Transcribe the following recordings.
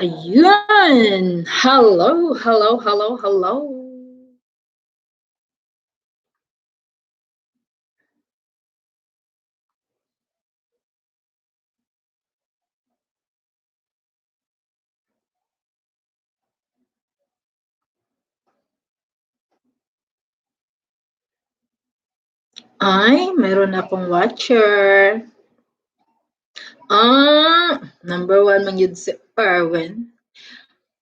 Ayun! Hello, hello, hello, hello. Ay, meron akong watcher. Number 1 man yun si Erwin.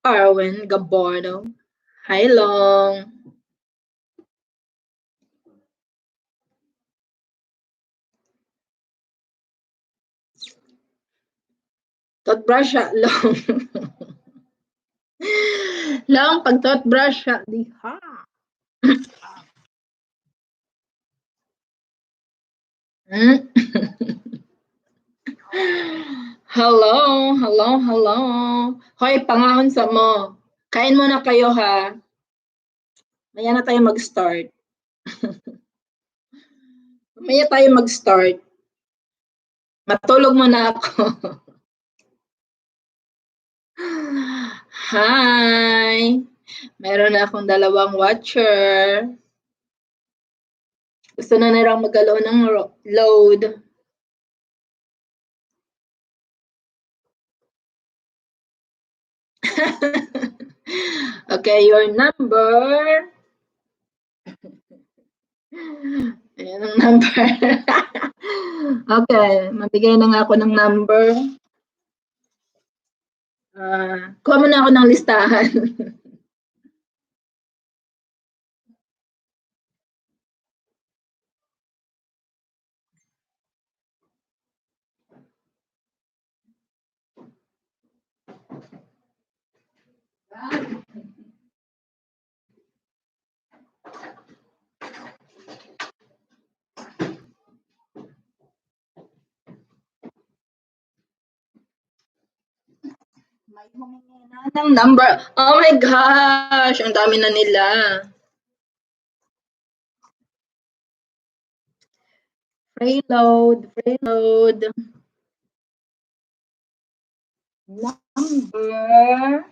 Erwin Gaborno. Hi, Long. Toothbrush siya, Long. Long, pag toothbrush siya, di ha. Hello, hello, hello. Hoy, pangahon sa mo. Kain muna kayo ha. Maya na tayo mag-start. Maya tayo mag-start. Matulog muna ako. Hi! Meron na akong 2 watcher. Gusto na nilang magkaroon ng load. Okay, your number. Ayan ang number. Okay, mabigay na nga ako ng number. Kuha mo na ako ng listahan. May humingi na ng number. Oh my gosh! Ang dami na nila. Free load, free load. Number.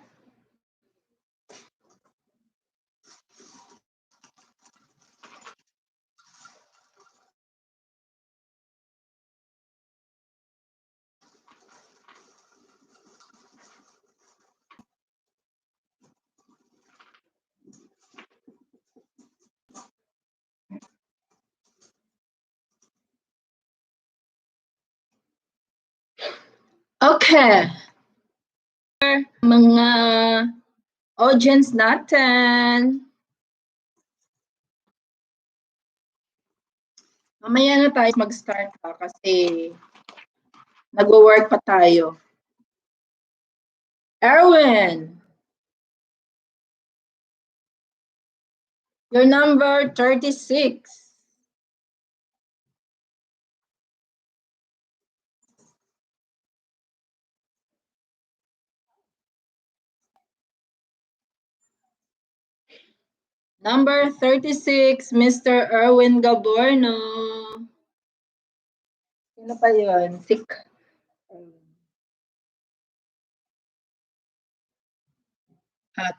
Okay. Mga audience natin. Mamaya na tayo mag-start pa kasi nagwo-work pa tayo. Erwin, your number 36. Number 36, Mr. Erwin Gaborno. Sino pa yun?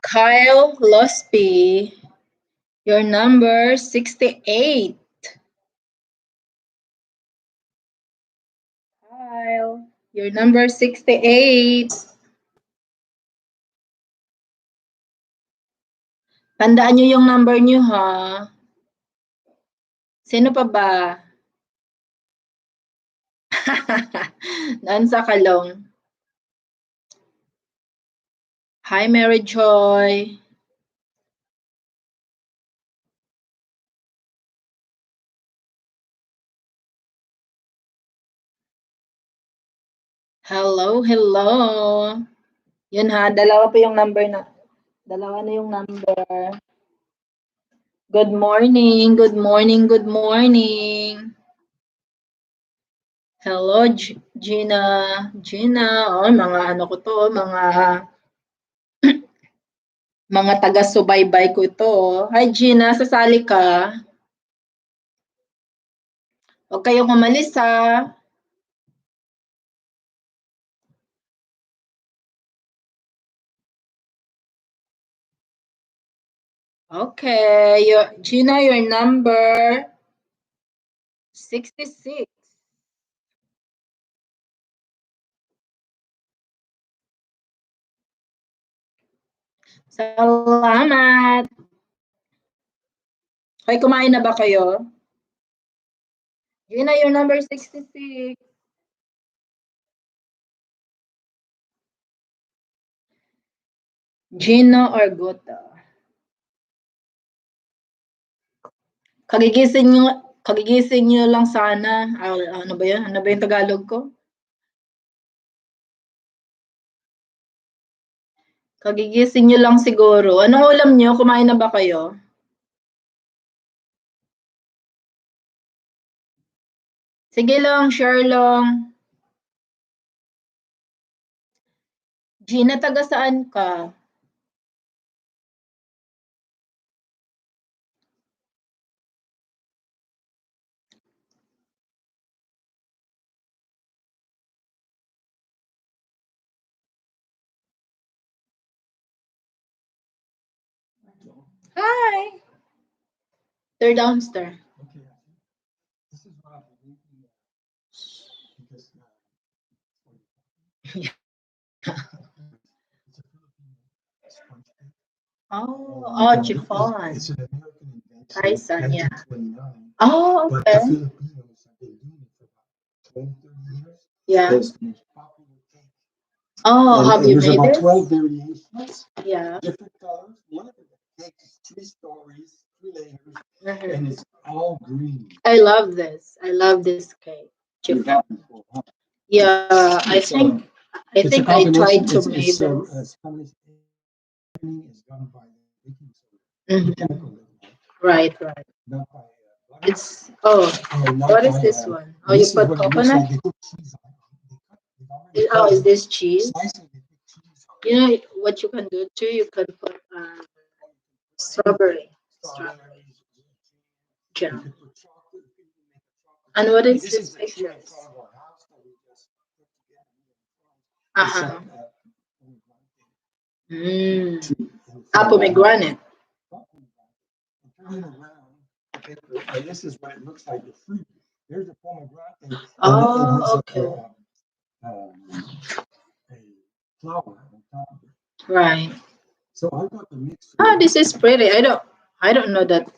Kyle Losby, your number 68. Kyle, your number 68. Tandaan nyo yung number nyo ha. Sino pa ba? Naan sa kalong. Hi, Mary Joy. Hello, hello. Yun ha, dalawa pa yung number na. Dalawa na yung number. Good morning, good morning, good morning. Hello, Gina. Gina, oh, mga ano ko to, mga taga-subaybay ko ito. Hi, Gina, sasali ka? Huwag kayong umalis, ha? Okay, Gina, your number 66. Salamat. Hoy, kumain na ba kayo? Gina, your number 66. Gina or Gota? Kagigising nyo lang sana. Ano ba yun? Ano ba yung Tagalog ko? Kagigising nyo lang siguro. Anong ulam nyo? Kumain na ba kayo? Sige lang, share lang. Gina, taga saan ka? Hi! They're downstairs. Okay. This is what I've been eating because it's a Filipino sponge cake. Oh, chiffon. It's an American invention. Tyson, yeah. 1929. Oh, But the okay. Filipinos have been doing it for about 20, 30 years. Yeah. It's the most popular cake. Oh, have you there's made about it? 12 variations, Yeah. different colors. One of the cakes is 3 stories, 3 layers, Mhm. and it's all green. I love this. I love this cake. You've Chiffon. had before, huh? Yeah, I It's, think It's a I tried combination. to It's make this. everything is done by the baking soda, Mhm. chemical level, Right. not by butter, It's not what is by, this one? Oh, you this is put what it looks coconut? like. They put cheese on it. They've already Oh, cut is it, this cheese? slice it, they put cheese on it. You know what you can do too? You can put strawberry Strawberries, jam. you could put chocolate, you could even make a chocolate. And what is This this is the tree picture? in front of our house that we just put together. Uh-huh. It's Mm. in front of our house. Pomegranate. Turn it around, and this is what it looks like. The fruit. There's a pomegranate, and Oh, it has okay. a flower on top of it. Right. So I got the mix. Oh, this is pretty. I don't know that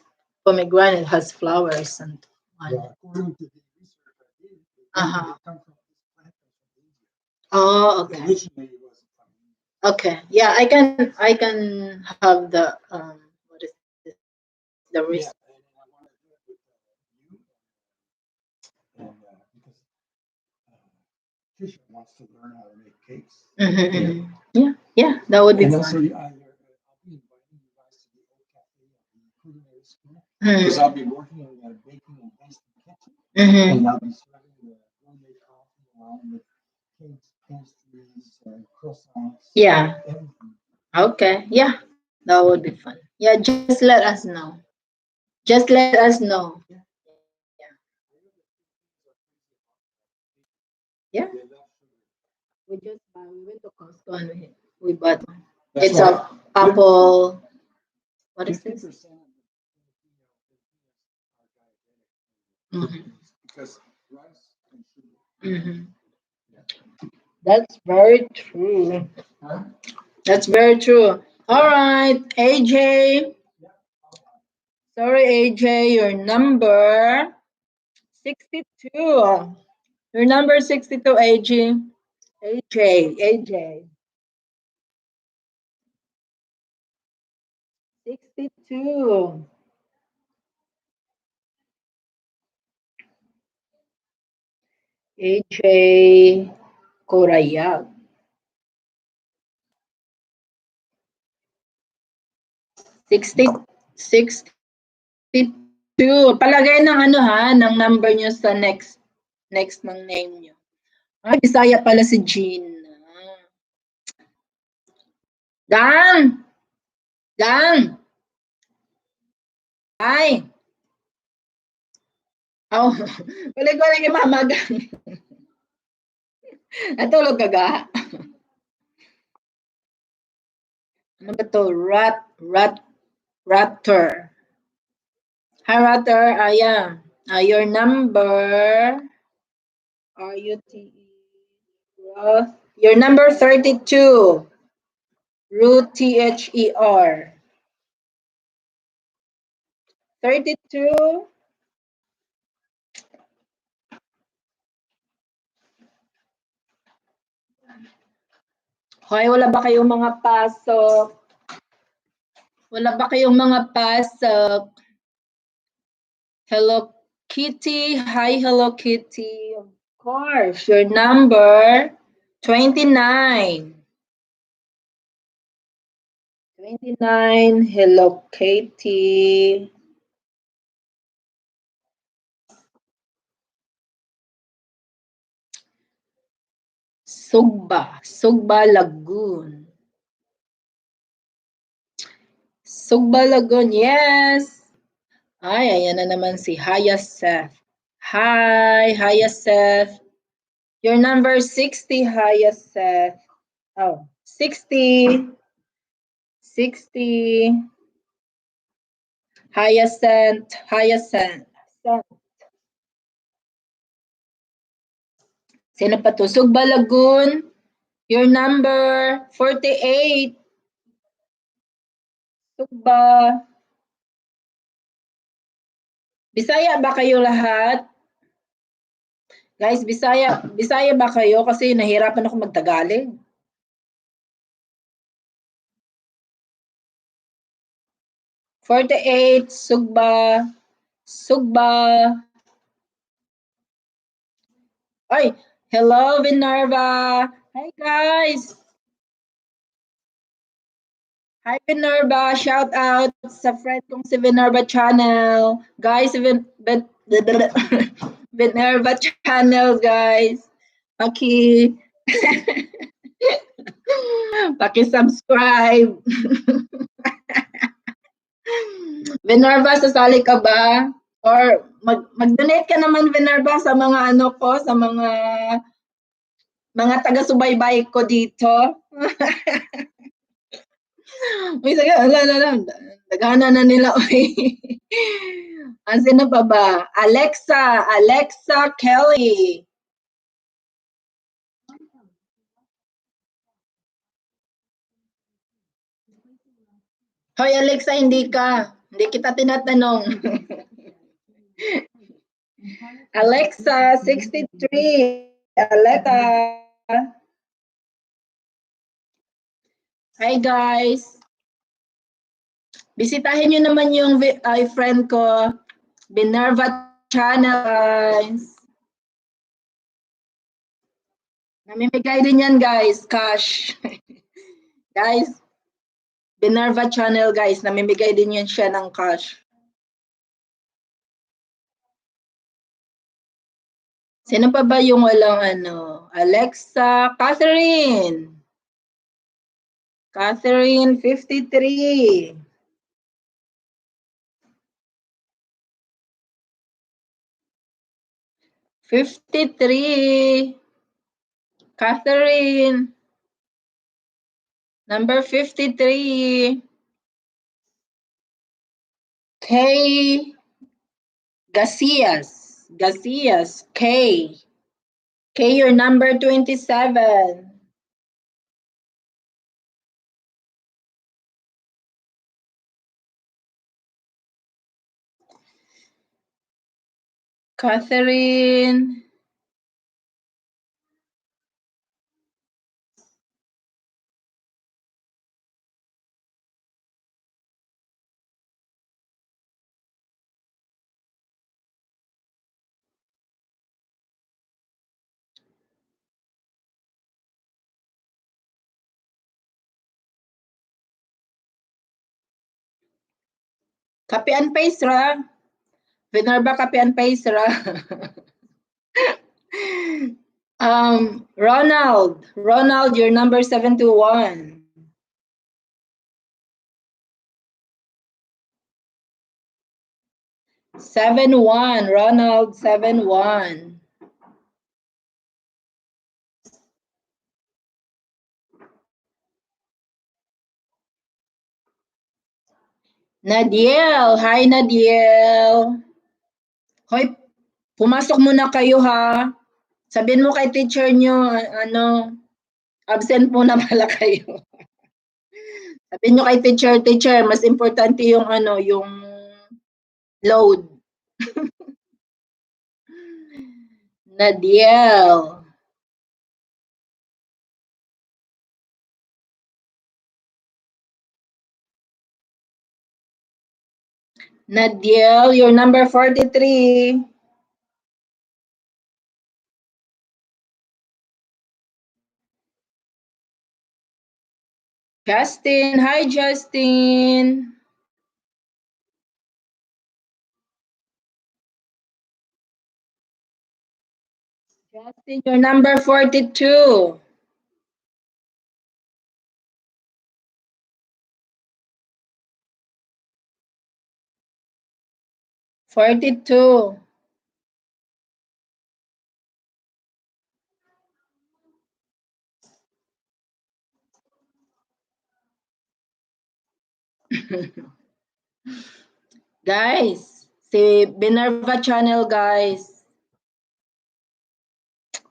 pomegranate has flowers and on. Well, according to the research I did, Uh-huh. they come from this plant from India. Oh, okay. Originally, it was from India. Okay. Yeah, I can have the what is this? The Yeah, risk. and I want to do it with you, and because Trisha wants to learn how to make cakes. Yeah, that would be And fun. also, I'll be inviting you guys to the old cafe at the culinary school because I'll be working in the baking and pastry kitchen, and I'll be serving the gourmet coffee along with cakes, pastries, croissants. Yeah. Everything. Okay. Yeah, that would be fun. Yeah, just let us know. Just let us know. Yeah. Yeah. We went to Costco and we bought. It's a apple. What is this? 50% of the Filipinos are diabetic because rice and sugar. That's very true. Huh? That's very true. All right, AJ. Sorry, AJ, your number 62. Your number 62, AJ. AJ. 62. AJ Korayag. 62. Palagay ng ano ha, ng number nyo sa next ng name nyo. Ay, Bisaya pala si Gina. Gang! Gang! Ay! Oh, balik ko lang yung mamagang. Natulog ka ga? Ano ba to? Rat Raptor. Hi, Raptor. Yeah. Your number, R-U-T-E. Your number 32. Root T-H-E-R. 32. Hoy, wala ba kayong mga pasok? Wala ba kayong mga pasok? Hello Kitty. Hi, Hello Kitty. Of course, your number 29. 29. Hello Kitty. Sugba Lagoon. Sugba Lagoon, yes. Ay, ayan na naman si Hayasef. Hi, Hayasef. Your number 60, Hayasef. Oh, 60. 60. Hyacinth. Sino pa to? Sugba Lagoon. Your number 48. Sugba. Bisaya ba kayo lahat? Guys, Bisaya ba kayo? Kasi nahirapan ako magtagalog. "48, Sugba. Ay, hello, Minerva. Hi, guys. Hi, Minerva. Shout out sa friend kong si Minerva Channel. Guys, Minerva Channel, guys. Paki-subscribe. Minerva, sasali ka ba? Or mag-donate ka naman, Minerva, sa mga ano ko, sa mga taga-subaybay ko dito. Uy, sige, nagana na nila. Sino pa ba? Alexa Kelly. Hoy, Alexa, hindi kita tinatanong. Alexa, 63. Alexa. Hi, guys. Bisitahin nyo naman yung friend ko, Minerva Channel, guys. Namimigay din yan, guys, cash. Guys, Minerva Channel, guys, namimigay din yan siya ng cash. Sino pa ba yung walang ano? Alexa, Catherine. Catherine, 53. Catherine. Number 53. Kay Gacias, Kay, your number 27. Catherine. Copy and paste ra. Minerva, copy and paste ra. Ronald, your number 71. Ronald, 71. Nadiel, hi Nadiel. Hoy, pumasok muna kayo ha. Sabihin mo kay teacher nyo, absent muna pala kayo. Sabihin nyo kay teacher, mas importante yung yung load. Nadiel. Nadiel, you're number 43. Justin, hi Justin. Justin, you're number 42. "42. Guys, si Binerva Channel guys.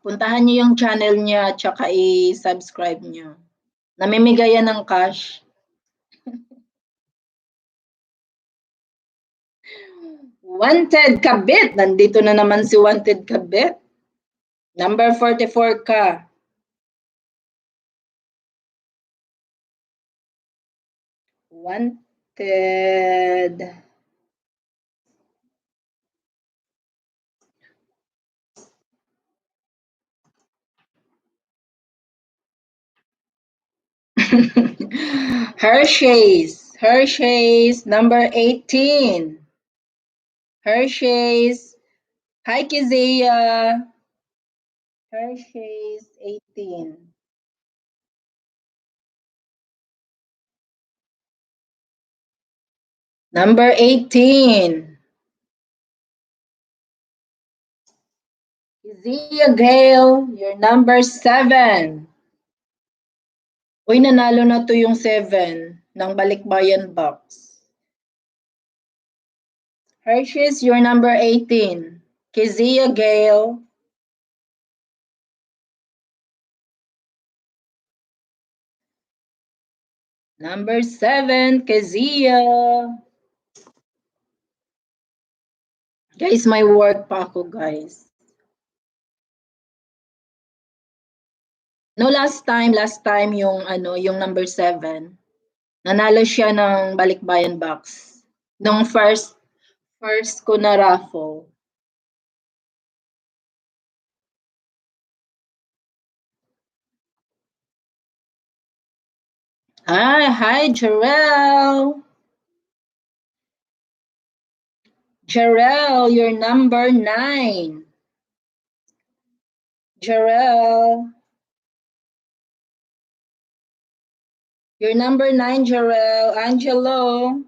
Puntahan niyo yung channel niya tsaka i-subscribe niyo. Namimigay yan ng cash. Wanted Kabit. Nandito na naman si Wanted Kabit. Number 44 ka. Wanted. Hershey's, number 18. Hershey's. Hi, Kizia. Hershey's, 18. Number 18. Kizia Gale, you're number 7. Uy, nanalo na to yung 7 ng Balikbayan box. Hershey's, you're number 18. Kizia Gale. Number 7, Kizia. Guys, may work pa ako, guys. No, last time yung yung number 7. Nanalo siya ng Balikbayan box. Nung first ko na raffle. Hi, Jarrell. Jarrell, you're number 9. Jarrell. You're number 9, Jarrell. Angelo.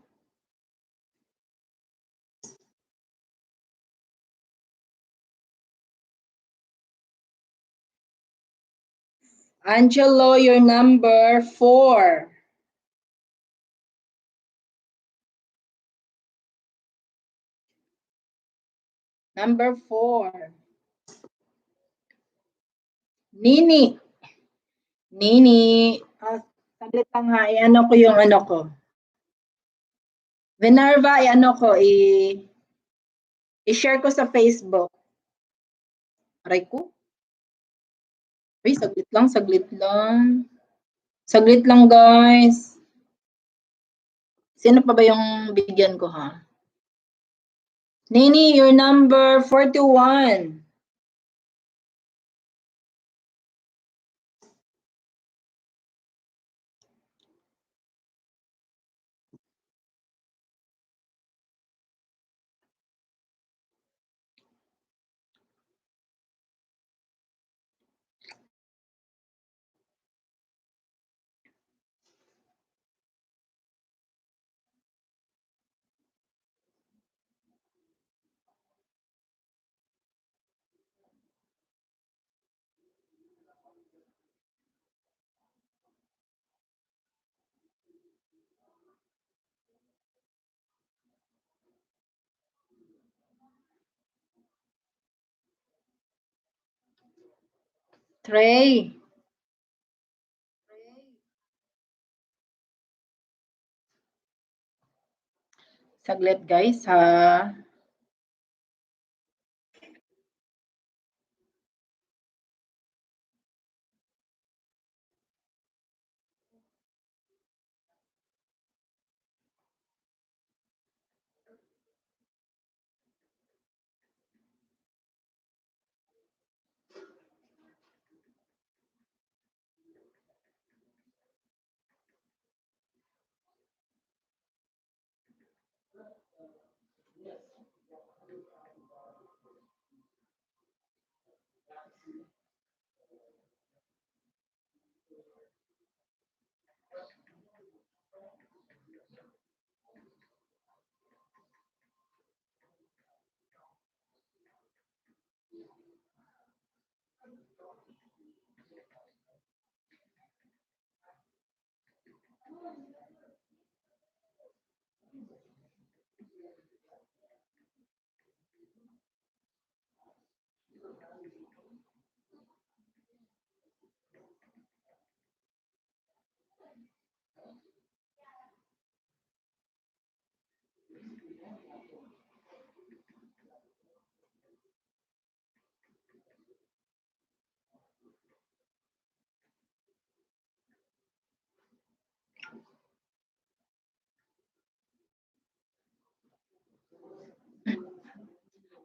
Angelo, you're number 4. Number 4. Nini. Saglit lang ha, i-ano ko yung ano ko. Minerva, i-ano ko, i-share ko sa Facebook. Aray ko. Uy, saglit lang. Saglit lang, guys. Sino pa ba yung bigyan ko, ha? Nini, you're number 41. Trey. Saglit guys ha.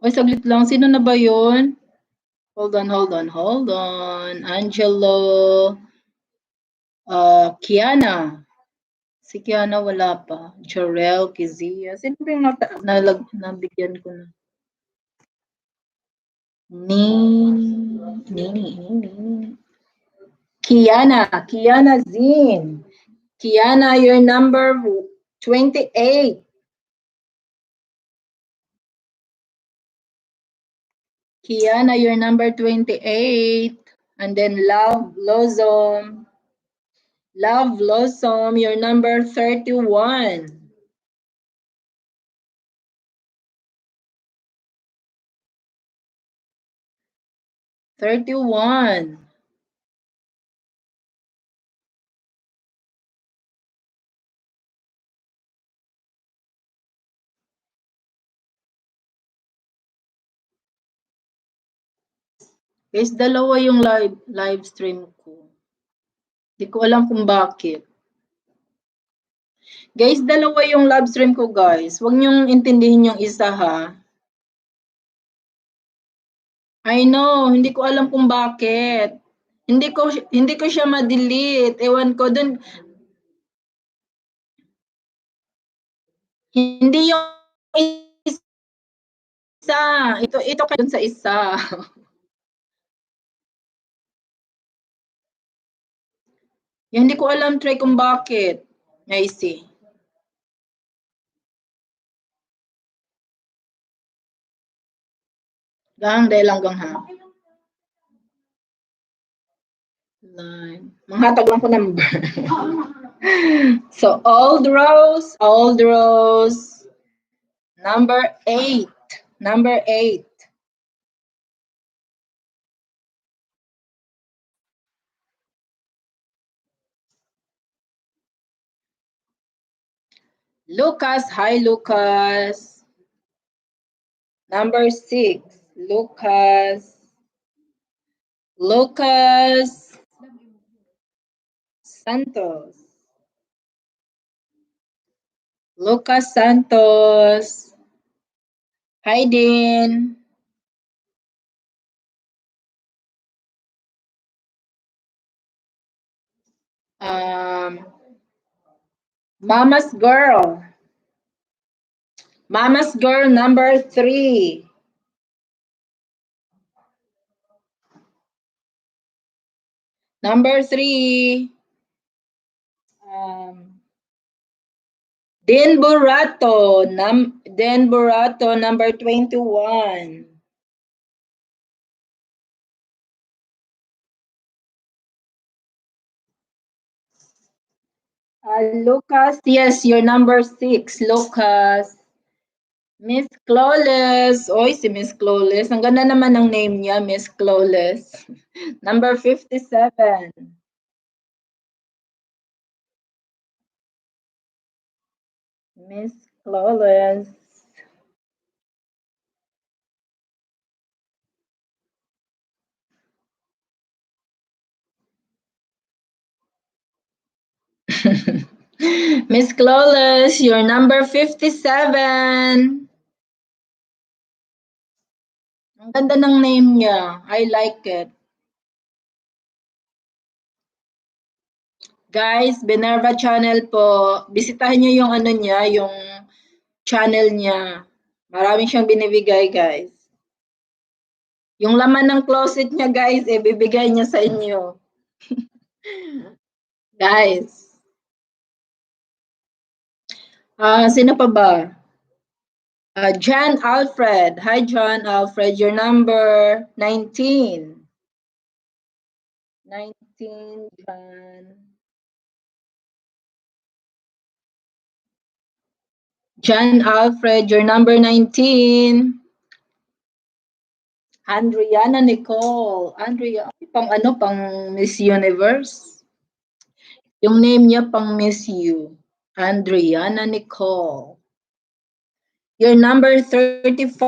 Oy, saglit lang. Sino na ba yun? Hold on. Angelo. Kiana. Si Kiana wala pa. Jarel, Kizia. Sino ba yung nabigyan ko na? Nini. Kiana Zin. Kiana, you're number 28. Kiana, you're number 28. And then Love Blossom. Love Blossom, you're number 31. Guys, dalawa yung live stream ko. Hindi ko alam kung bakit. Guys, dalawa yung live stream ko, guys. Huwag niyong intindihin yung isa, ha? I know, hindi ko alam kung bakit. Hindi ko siya ma-delete. Ewan ko dun. Hindi yung isa. Ito ka dun sa isa. Yan, hindi ko alam, Trey, kung bakit. I see. Dahil hanggang ha. Line. Manghatag lang ko number. So, old rows. Number 8. Lucas, hi Lucas. Number 6, Lucas Santos. Lucas Santos. Hi Din. Mama's Girl. Number 3. Number 3. Den Burato, number 21. Lucas, yes, you're number 6, Lucas. Miss Clawless. Oy, si Miss Clawless. Ang ganda naman ng name niya, Miss Clawless. Number 57. Miss Clawless. Miss Clawless, you're number 57. Ang ganda ng name niya. I like it. Guys, Benerva channel po. Bisitahin niyo yung ano niya, yung channel niya. Maraming siyang binibigay, guys. Yung laman ng closet niya, guys, bibigay niya sa inyo. Guys. Sino pa ba? John Alfred. Hi, John Alfred. You're number 19. 19, John. John Alfred, you're number 19. Andriana Nicole. Andrea, pang ano, pang Miss Universe? Yung name niya pang Miss U. Andriana Nicole. You're number 35,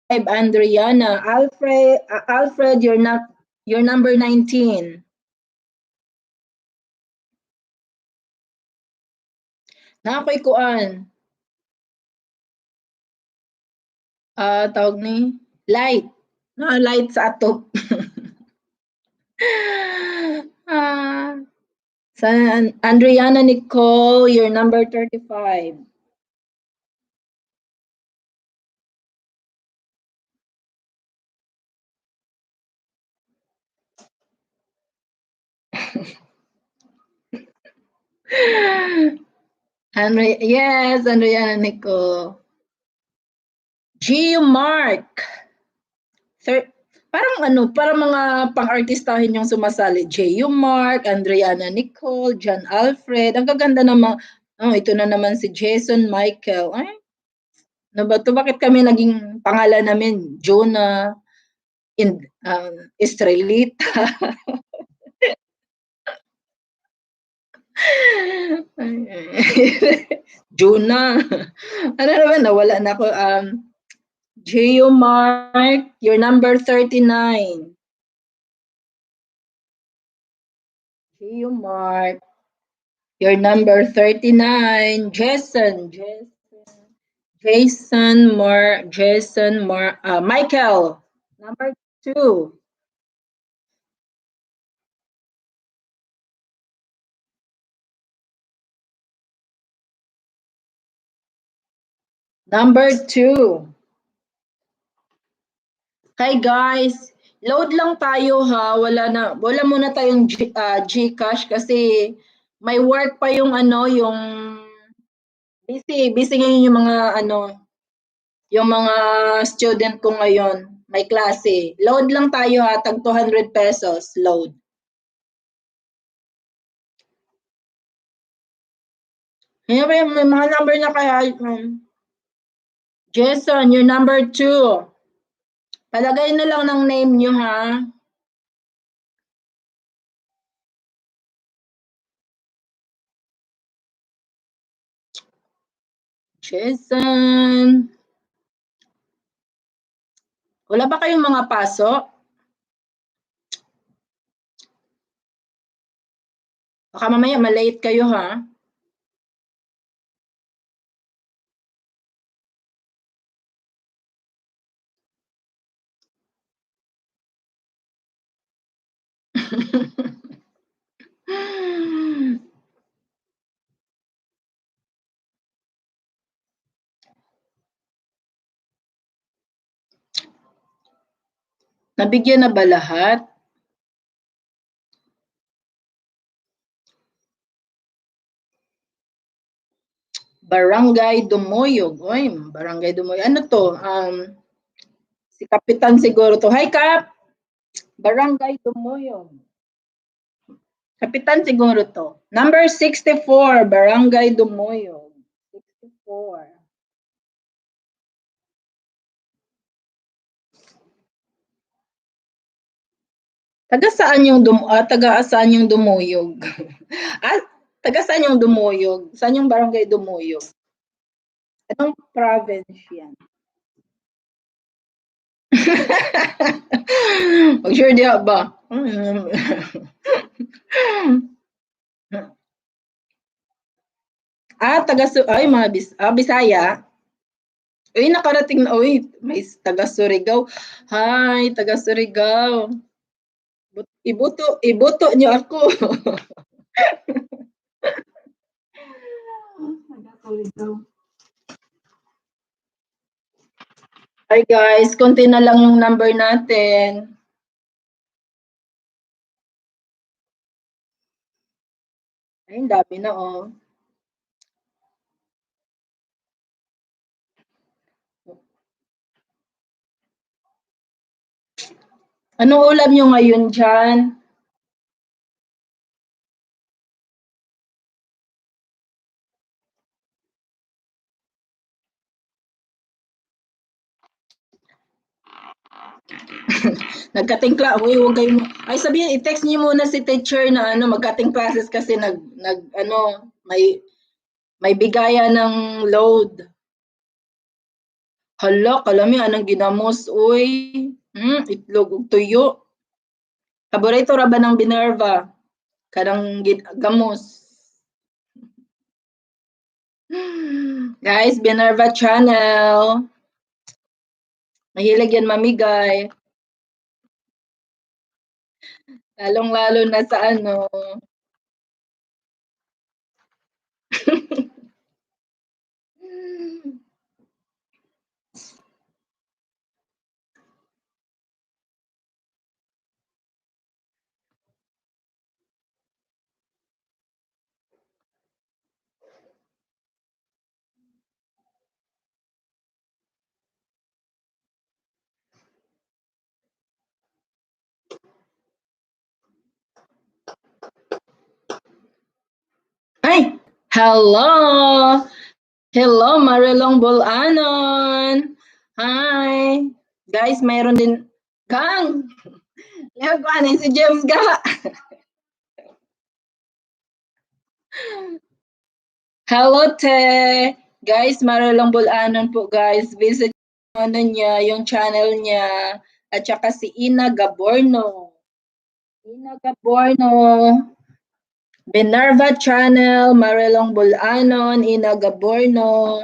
Andriana. Alfred, you're number 19. Nakoy kuan. Tawag ni light. No, light sa atop. Andriana Nicole, you're number 35. Yes, Andriana Nicole. Gio Mark. Parang ano, parang mga pang-artistahin yung sumasali. Gio Mark, Andriana Nicole, John Alfred. Ang gaganda naman. Ito na naman si Jason Michael. Ay, ano ba to? Bakit kami naging pangalan namin? Jonah, Estrelita. Jonah. Ano naman, nawala na ako. Gio Mark, you're number 39. Gio Mark, you're number 39. Michael, number 2. Number 2. Hi guys, load lang tayo ha. Wala muna tayong GCash kasi may work pa yung ano, yung busy ngayon yung mga ano, yung mga student ko ngayon. May klase. Load lang tayo ha, tag 200 pesos load. May mga number na kaya. Jason, you're number 2. Palagay na lang ng name nyo ha. Jason. Wala ba kayong mga pasok? Baka mamaya malate kayo ha. Nabigyan na ba lahat? Barangay Dumoyog. Oy, Barangay Dumoyog. Ano to? Si Kapitan siguro to. Hi, Kap! Barangay Dumoyog. Kapitan siguro to. Number 64, Barangay Dumoyog. 64. Taga saan yung dumuyog? Taga saan yung dumuyog? Saan yung barangay dumuyog? Anong province yan? Mag-sure diha ba? Bisaya. Uy, nakarating na, may taga Surigao. Hi, taga Surigao. Ibuto niyo ako. Hi guys, konti na lang yung number natin. Ay, dami na oh. Anong ulam nyo ngayon dyan? Nagkatingkla, huwag kayo, ay sabihin, i-text niyo muna si teacher na magkating classes kasi may bigayan ng load. Hala, kalami, anang ginamos, uy. Itlog ug tuyo. Paborito ra ba ng Binerva? Kanang gamos. Guys, Binerva channel. Mahilig yan mamigay. Lalong-lalo na sa Ay! Hello! Hello, Marilong Bolanon! Hi! Guys, mayroon din Kang! Ano si James ga? Hello, Te! Guys, Marilong Bolanon po, guys. Visit niya, yung channel niya. At saka si Ina Gaborno. Ina Gaborno. Binerva channel, Marilong Bolanon, Ina Gaborno.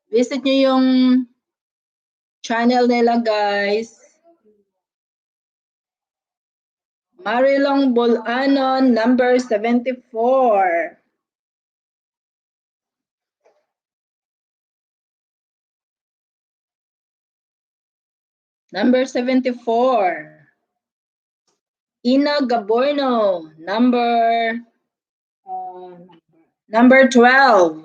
Visit nyo yung channel nila, guys. Marilong Bolanon, number 74. Number 74. Ina Gaborno, number 12.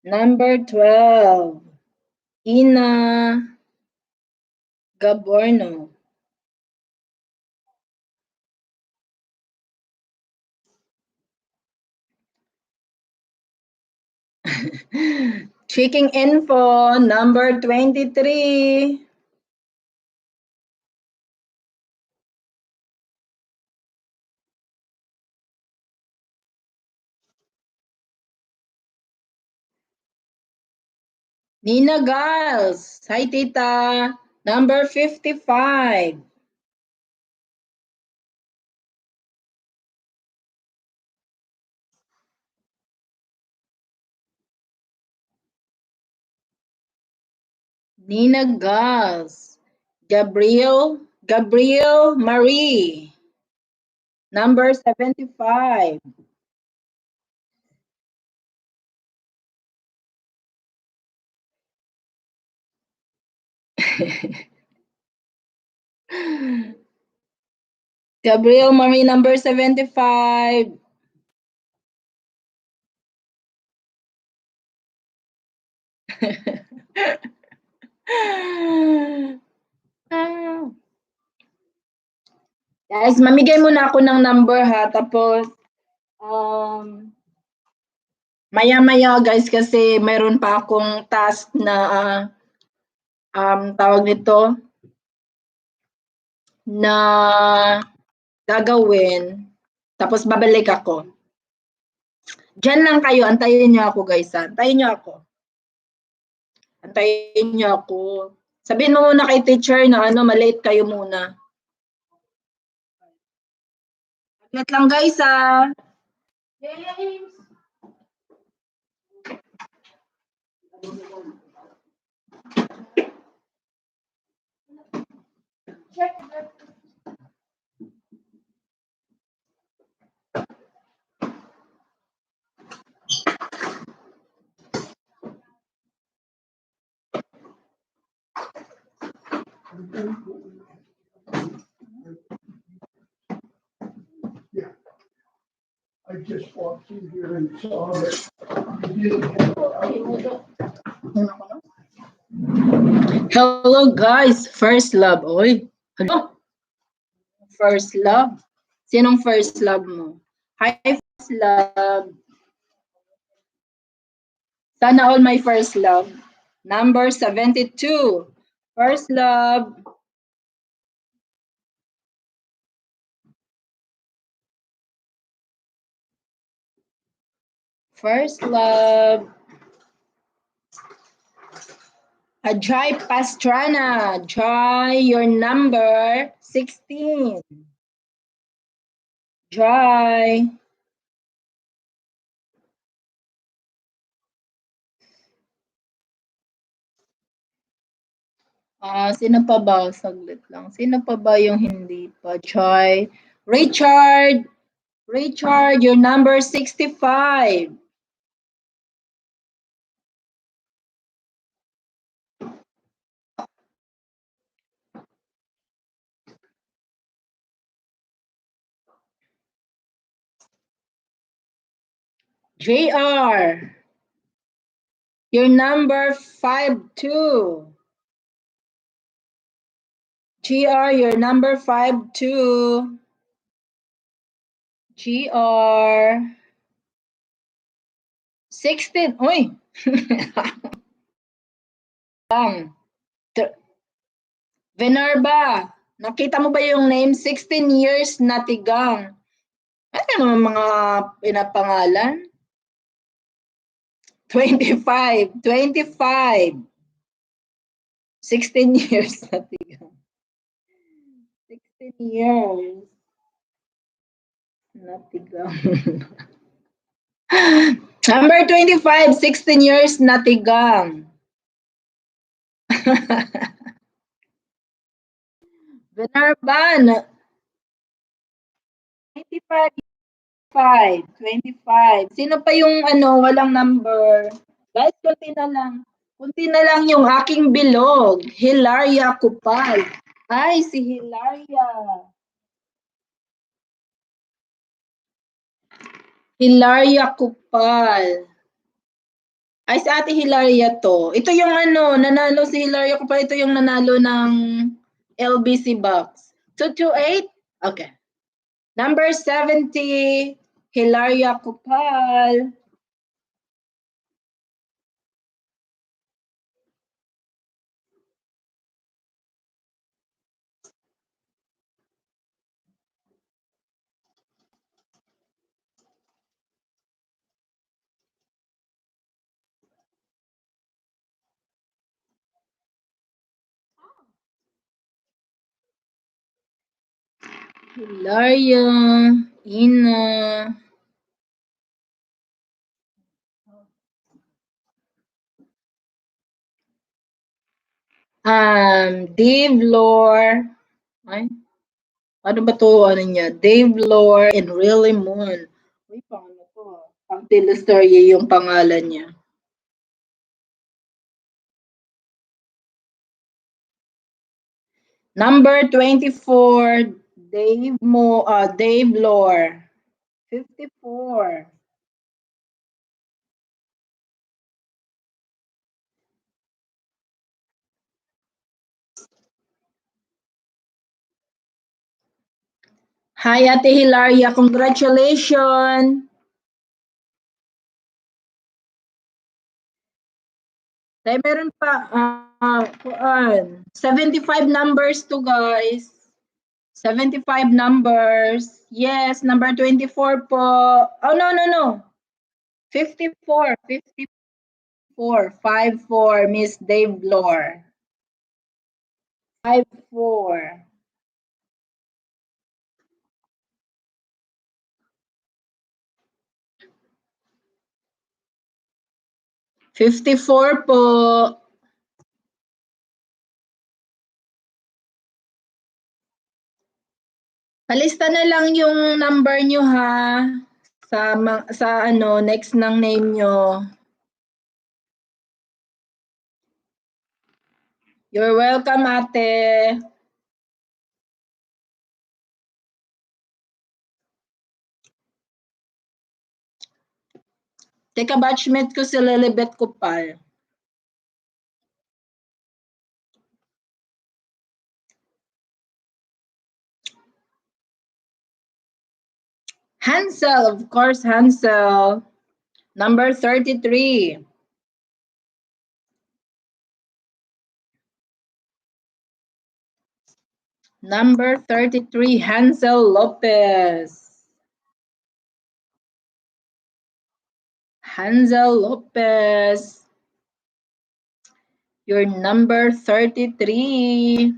Number 12. Ina Gaborno. Checking info, number 23. Nina Gals. Hi, tita. Number 55. Nina Gals. Gabriel Marie. Number 75. Gabriel Marie, number 75. Guys, mamigay muna ako ng number ha. Tapos, Maya-maya guys kasi mayroon pa akong task na tawag nito na gagawin tapos babalik ako. Diyan lang kayo, antayin niyo ako guys. Antayin niyo ako. Antayin niyo ako. Sabihin mo muna kay teacher na malate kayo muna. Saglit lang guys James. Check. Yeah. I just walked through here and saw that you didn't have. Hello guys, first love. Oy. Hello. First love. Sinong first love mo? Hi first love. Sana all my first love. Number 72. First love. First love. Ajay Pastrana. Joy, your number 16. Joy. Sino pa ba? Saglit lang. Sino pa ba yung hindi pa? Joy. Richard. Richard, your number 65. JR. Your number 52. GR, your number 52. GR. 16. Uy. Venerba. Nakita mo ba yung name? 16 years na tigang. Ano naman mga pinapangalan? 25. 25. 16 years na tigang. 16 years. Natigang. Number 25, 16 years natigang. Venerban. 25. 25. Sino pa yung walang number? Guys, kunti na lang. Kunti na lang yung aking bilog. Hilaria Kupal. Ay, si Hilaria. Hilaria Kupal. Ay, si Ate Hilaria to. Ito yung nanalo si Hilaria Kupal. Ito yung nanalo ng LBC box. 228? Okay. Number 70, Hilaria Kupal. Hilaria, Ina. Dave Lore. Ay, ano ba to? Ano niya? Dave Lore and Really Moon. Uy, pang ano to? Pang Telestory yung pangalan niya. Number 24, Dave Lore. 54. Hi, Ate Hilaria. Congratulations. Tay meron pa, 75 numbers to guys. 75 numbers. Yes, number 24 po. Oh, no. 54, 54, Miss Dave Lore. 54. 54 po. Palista na lang yung number nyo ha. Sa ano, next ng name nyo. You're welcome, ate. Teka, batchmate ko si Lilibet Kupal. Hansel, of course, Hansel. Number 33. Number 33, Hansel Lopez. Hansel Lopez. You're number 33.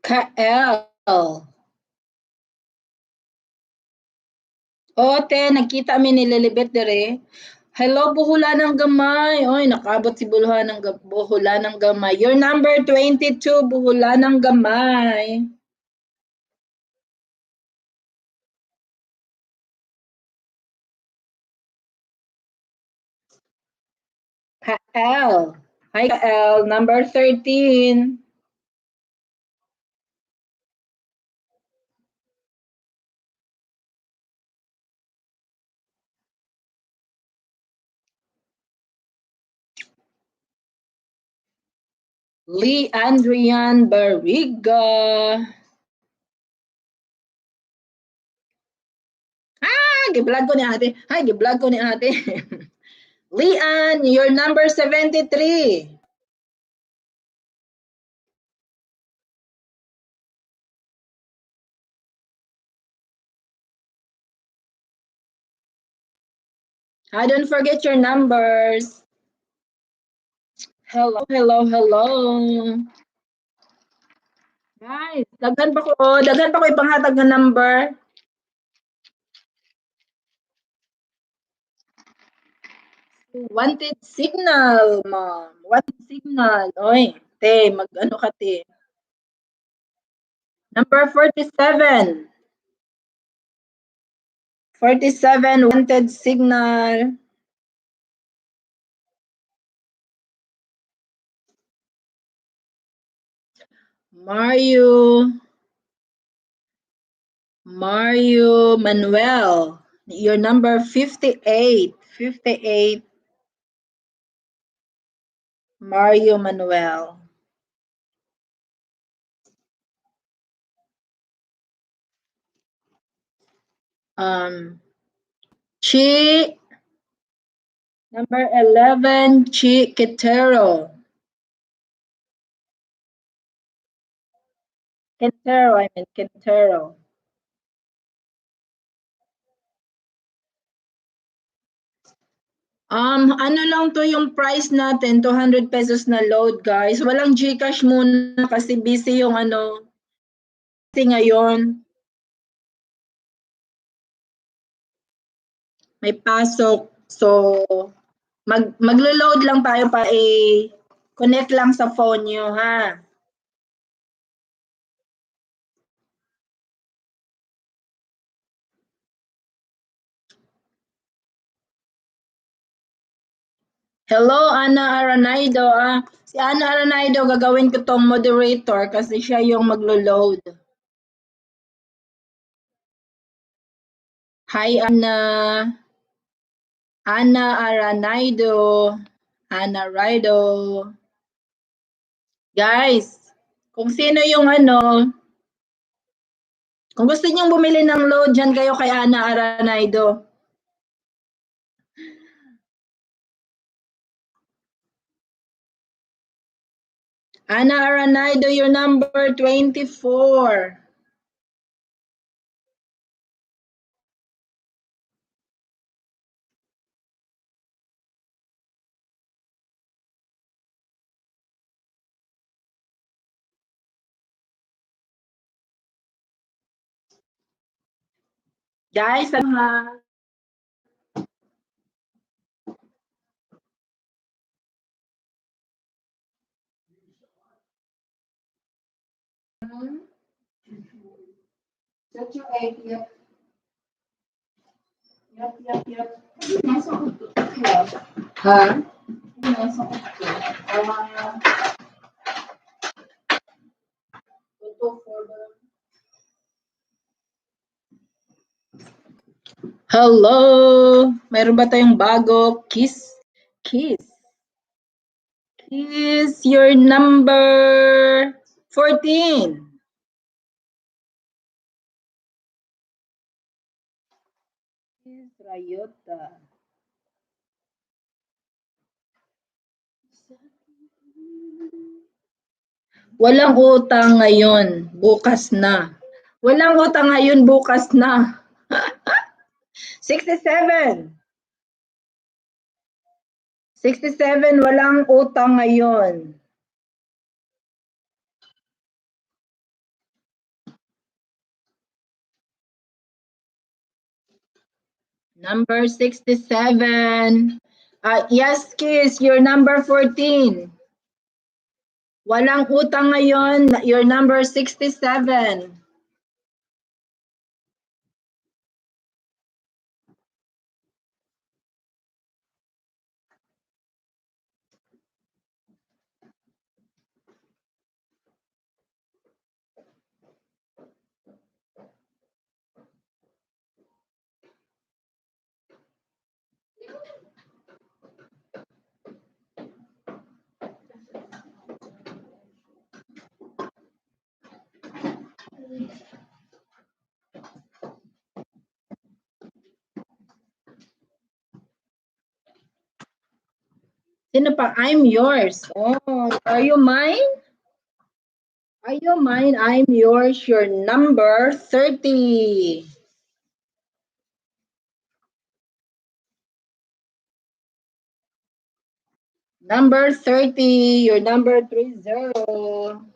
Kael. Ote, nagkita mi ni Lilibet dire. Hello, Boholanang Gamay. Oy, nakabot si Boholanang Gamay. You're number 22, Boholanang Gamay. Kael. Hi, Kael. Number 13. Lee Andrian Barriga. Gi-vlog ko ni ate. Hi, gi-vlog ko ni ate. Leanne, you're number 73. Don't forget your numbers. Hello. Guys, daghan pa ko ipanghatag nga number. Wanted signal, ma'am. Wanted signal. Oy, te, mag-ano ka, te. Number 47. 47, wanted signal. Mario Manuel. Your number 58. 58. Mario Manuel. Chi, number 11, Chi Quintero. Quintero. Ano lang to yung price natin, 200 pesos na load, guys. Walang GCash muna kasi busy yung ano, kasi ngayon. may pasok. So, maglo-load lang tayo pa connect lang sa phone nyo, ha? Hello, Ana Aranaido. Si Ana Aranaido, gagawin ko tong moderator kasi siya yung maglo-load. Hi, Ana. Ana Aranaido. Ana Raido. Guys, kung sino yung kung gusto niyong bumili ng load, dyan kayo kay Ana Aranaido. Ana Aranaido, your number 24. Guys, That's your egg, yep. Yep. Nasa ko to. Ha? Nasa ko to. Hello! Mayroon ba tayong bago? Kiss. Kiss, your number 14. Kiss Rayota. Walang utang ngayon, bukas na. Walang utang ngayon, bukas na. 67. 67, walang utang ngayon. Number 67. Yes, Kiss, your number 14. Walang utang ngayon, your number 67. Sino pa? I'm yours. Oh, are you mine? Are you mine? I'm yours. Your number 30. Number 30. Your number 30.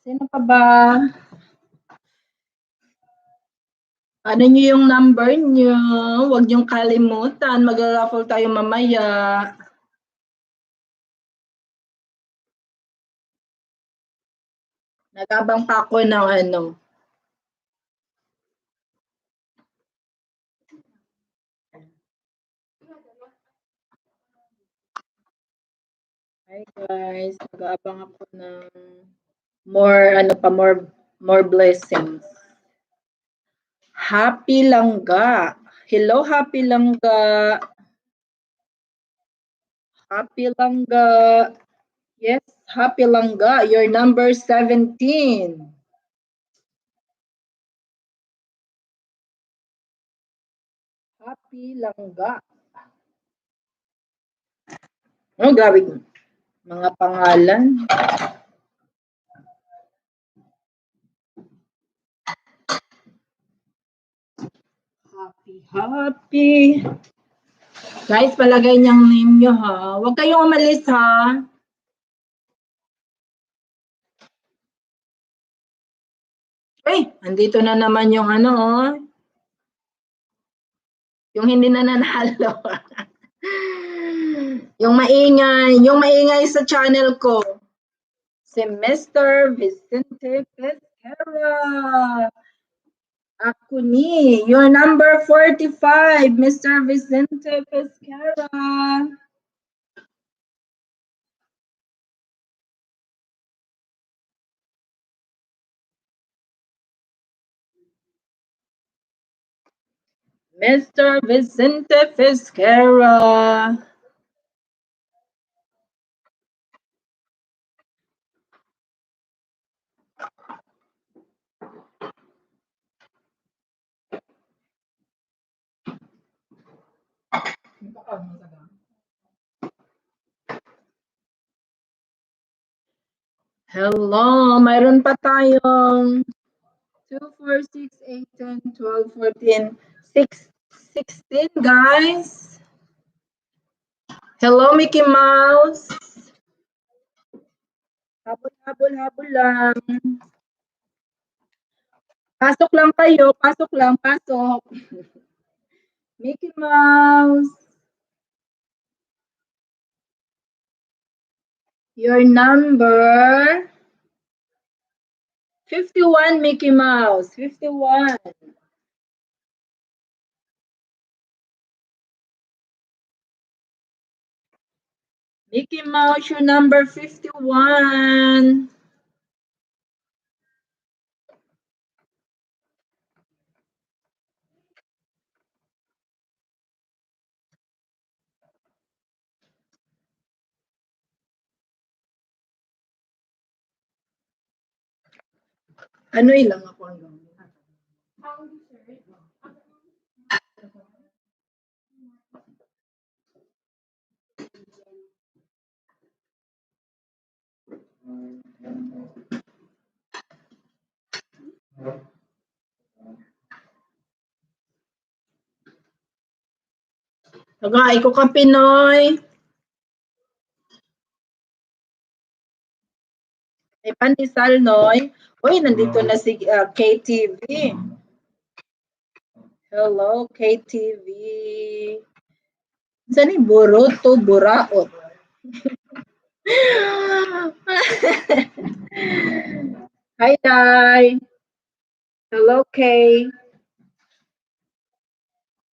Sino pa ba? Ano nyo yung number nyo? Huwag nyo kalimutan. Mag-raffle tayo mamaya. Nagabang pa ako ng Hi guys, nag-aabang ako ng more blessings. Happy Langga. Hello, Happy Langga. Happy Langga. Yes, Happy Langga. Your number 17. Happy Langga. Oh, grabe. Mga pangalan. Happy Happy. Guys, palagay niyang name nyo ha. Huwag kayong umalis ha. Andito na naman yung ano oh. Yung hindi na nanalo. yung maingay sa channel ko. Si Mr. Vicente Pesquera. Ako ni, your number 45, Mr. Vicente Pesquera. Mr. Vicente Pesquera. Hello, mayroon pa tayong 2, 4, 6, 8, 10, 12, 14, 16 guys. Hello, Mickey Mouse. Habol lang. Pasok lang kayo, pasok. Mickey Mouse. Your number 51, Mickey Mouse. 51. Mickey Mouse, your number 51. Ano ilang ako hanggang? Tagay ko ka Pinoy. Ay pandesal noy. Uy, nandito na si KTV. Hello, KTV. Saan yung burot to buraot? Hi, Dai. Hello, Kay.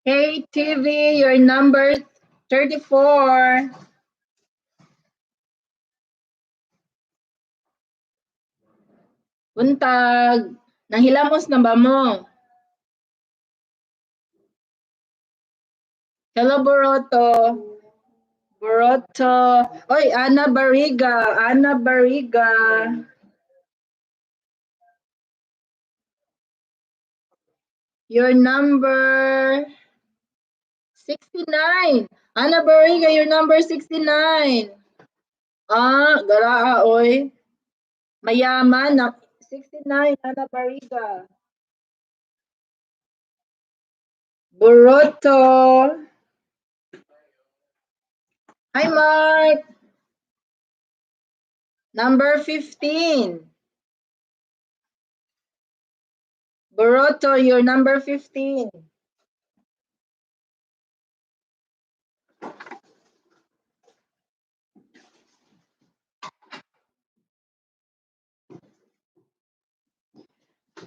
KTV, your number 34. Buntag. Nanghilamos na ba mo? Hello, Boroto. Oy, Ana Bariga. Your number 69. Ana Bariga, your number 69. Garaa, oy. Mayaman na 69, Ana Bariga. Boroto. Hi, Mark. Number 15. Boroto, your number 15.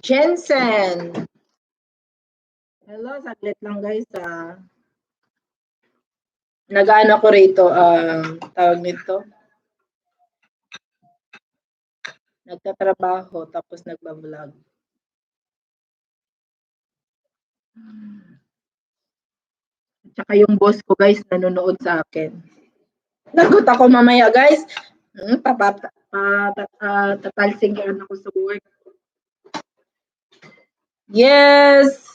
Jensen. Hello, saglit lang guys Nag-ano ko rito, tawag nito. Nagtatrabaho tapos nagba-vlog. Tsaka yung boss ko guys nanonood sa akin. Nagot ako mamaya guys. Tatalsingan ako sa work. Yes.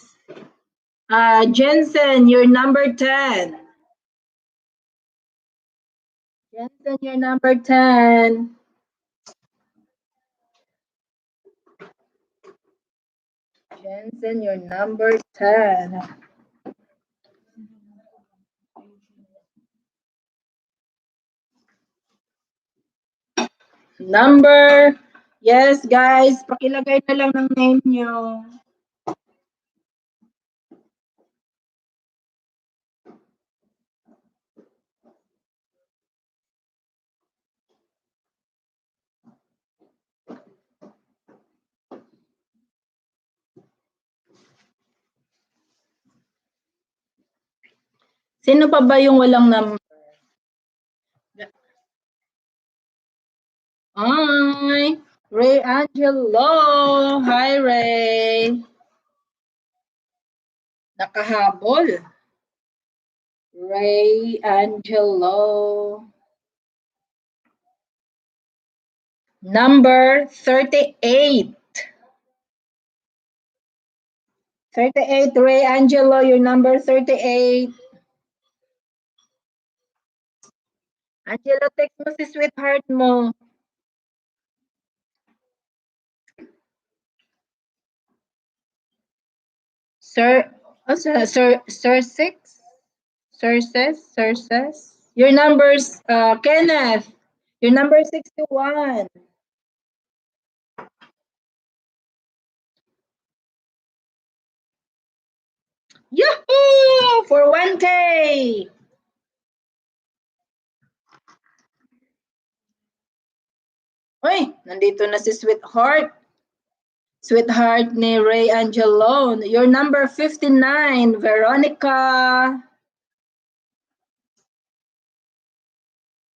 Jensen, you're number 10. Jensen, you're number 10. Jensen, you're number 10. Number, yes guys, pakilagay na lang ng name nyo. Sino pa ba yung walang number? Hi, Ray Angelo. Hi, Ray. Nakahabol. Ray Angelo. Number 38. 38, Ray Angelo, your number 38. Angelo, text mo si sweetheart mo. Sir, Sir 6? Sir says? Your number's, Kenneth, your number 61. Yahoo! For 1K! Uy, nandito na si Sweetheart. Sweetheart ni Ray Angelo. Your number 59, Veronica.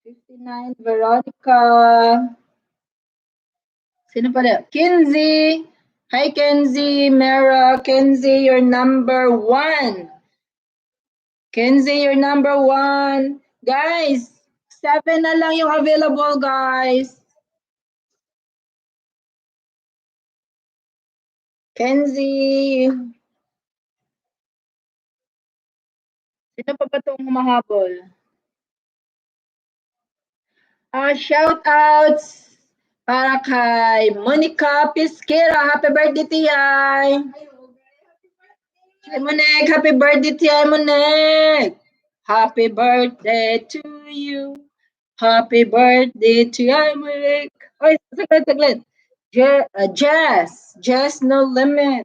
59, Veronica. Sino pala? Kenzie. Hi, Kenzie. Mara. Kenzie, your number 1. Kenzie, your number 1. Guys, 7 na lang yung available, guys. Kenzie. Sino pa ba itong humahabol? Shout outs para kay Monica Pisquera. Happy birthday, Tiyay! Hi, Monek. Happy birthday, Tiyay, Monek! Happy birthday to you. Happy birthday, Tiyay, Monek. Oy, saglit. Jess, no limit.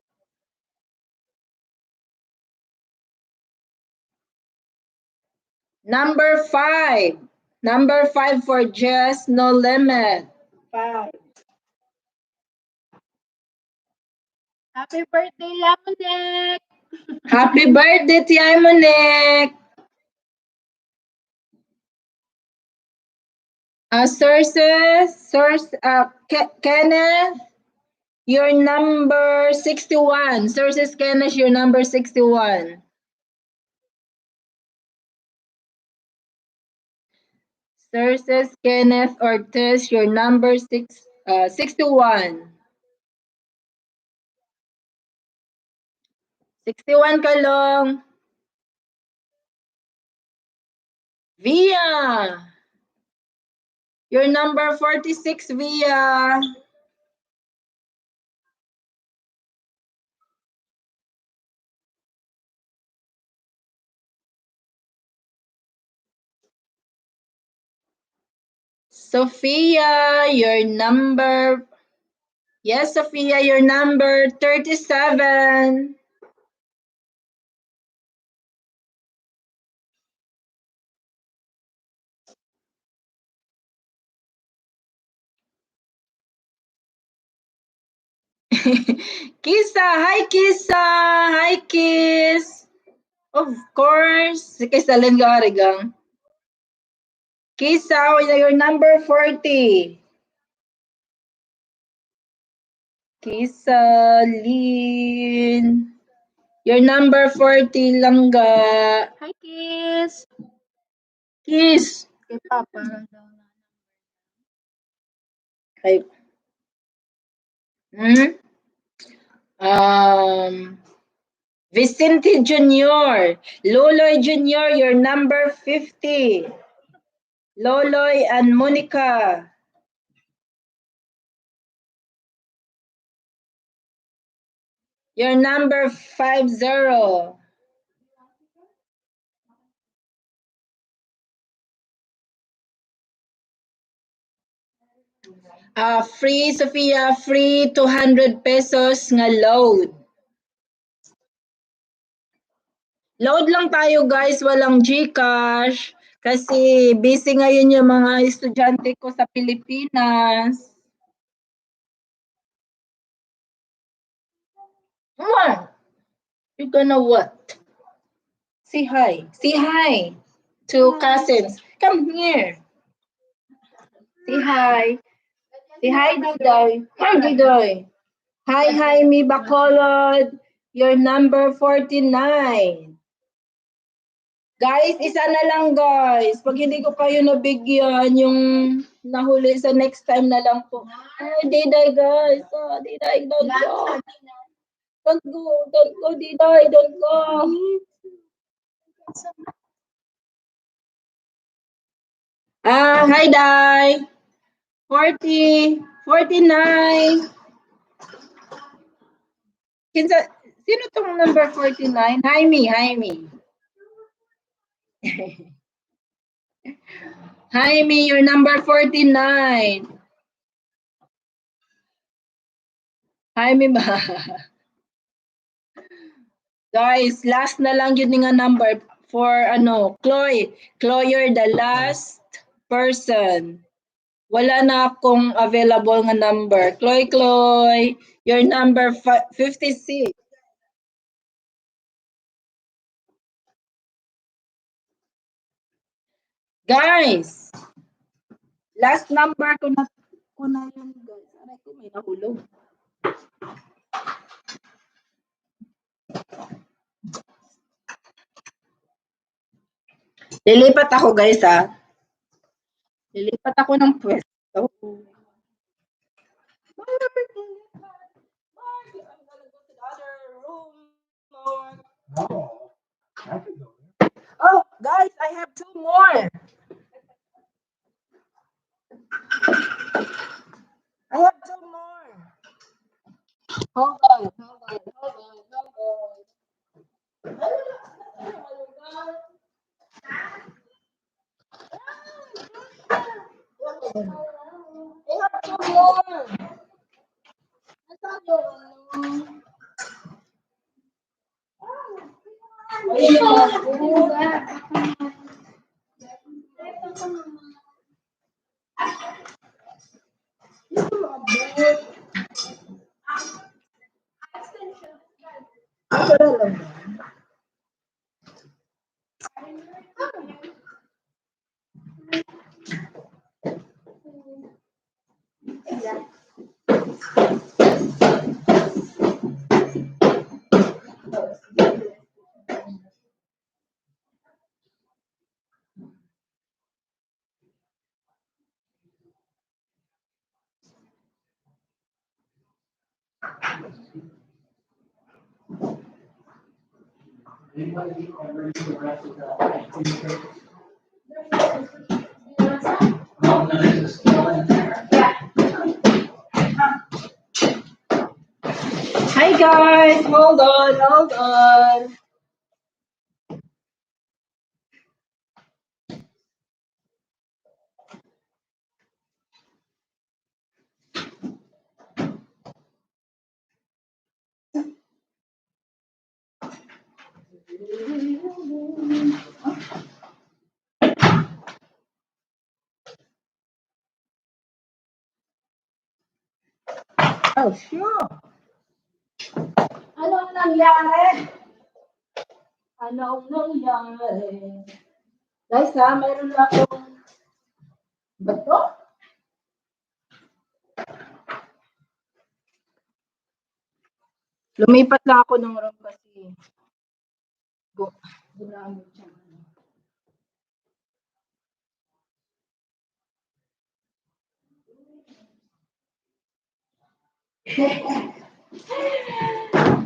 Number 5. Number 5 for Jess, no limit. 5. Happy birthday, Lamonek! Happy birthday, Tiyay Monek! Kenneth, your number 61. Sources, Kenneth, your number 61. Sources, Kenneth Ortiz, your number 61. 61 Kalong. Via. Your number 46, Via. Sophia, your number. Yes, Sophia, your number 37. Kisa, hi Kisa, hi Kiss. Of course, si Kisalin Garigang. Kisa, your number 40. Kisalin. Your number 40 Langga. Hi Kiss. Kiss. Kay Papa. Kay Vicente Jr. Loloy Jr., your number 50. Loloy and Monica. Your number 50. Free, Sophia, free 200 pesos nga load. Load lang tayo guys, walang GCash. Kasi busy ngayon yung mga estudyante ko sa Pilipinas. What? You gonna what? Say hi. Say hi to cousins. Come here. Say hi. Say hi, Didoy. Hi, Didoy. Hi, mi Bacolod. You're number 49. Guys, isa na lang guys. Pag hindi ko kayo nabigyan, yung nahuli sa next time na lang po. Ay, Diday guys. Oh, Diday, don't go. Don't go, Diday, don't go. Hi, Day. 40, 49. Sino tong number 49? Hi, me. Hi, me, you're number 49. Hi, me ba? Guys, last na lang yun nga number for Chloe. Chloe, you're the last person. Wala na akong available nga number. Chloe, you're number 56. Guys, last number ko na yun, guys. Aray ko, may nahulog. Lilipat ako, guys, ha. Lilipat ako ng pwesto. Oh, guys, I have 2 more. I have 2 more. Hold on. I have 2 more. Hi guys, hold on. Oh, sure. Anong nangyari? Guys, mayroon na akong bato. Lumipat lang ako ng room kasi ginamit siya.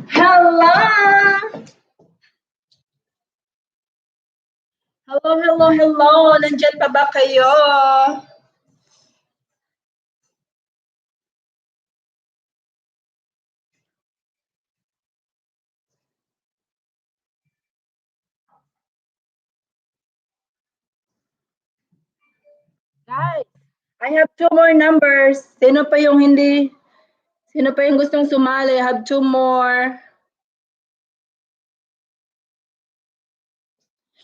Hello! Hello! Nandyan pa ba kayo? Guys, I have 2 more numbers. Sino pa yung hindi? Sino pa yung gustong sumali? I have 2 more.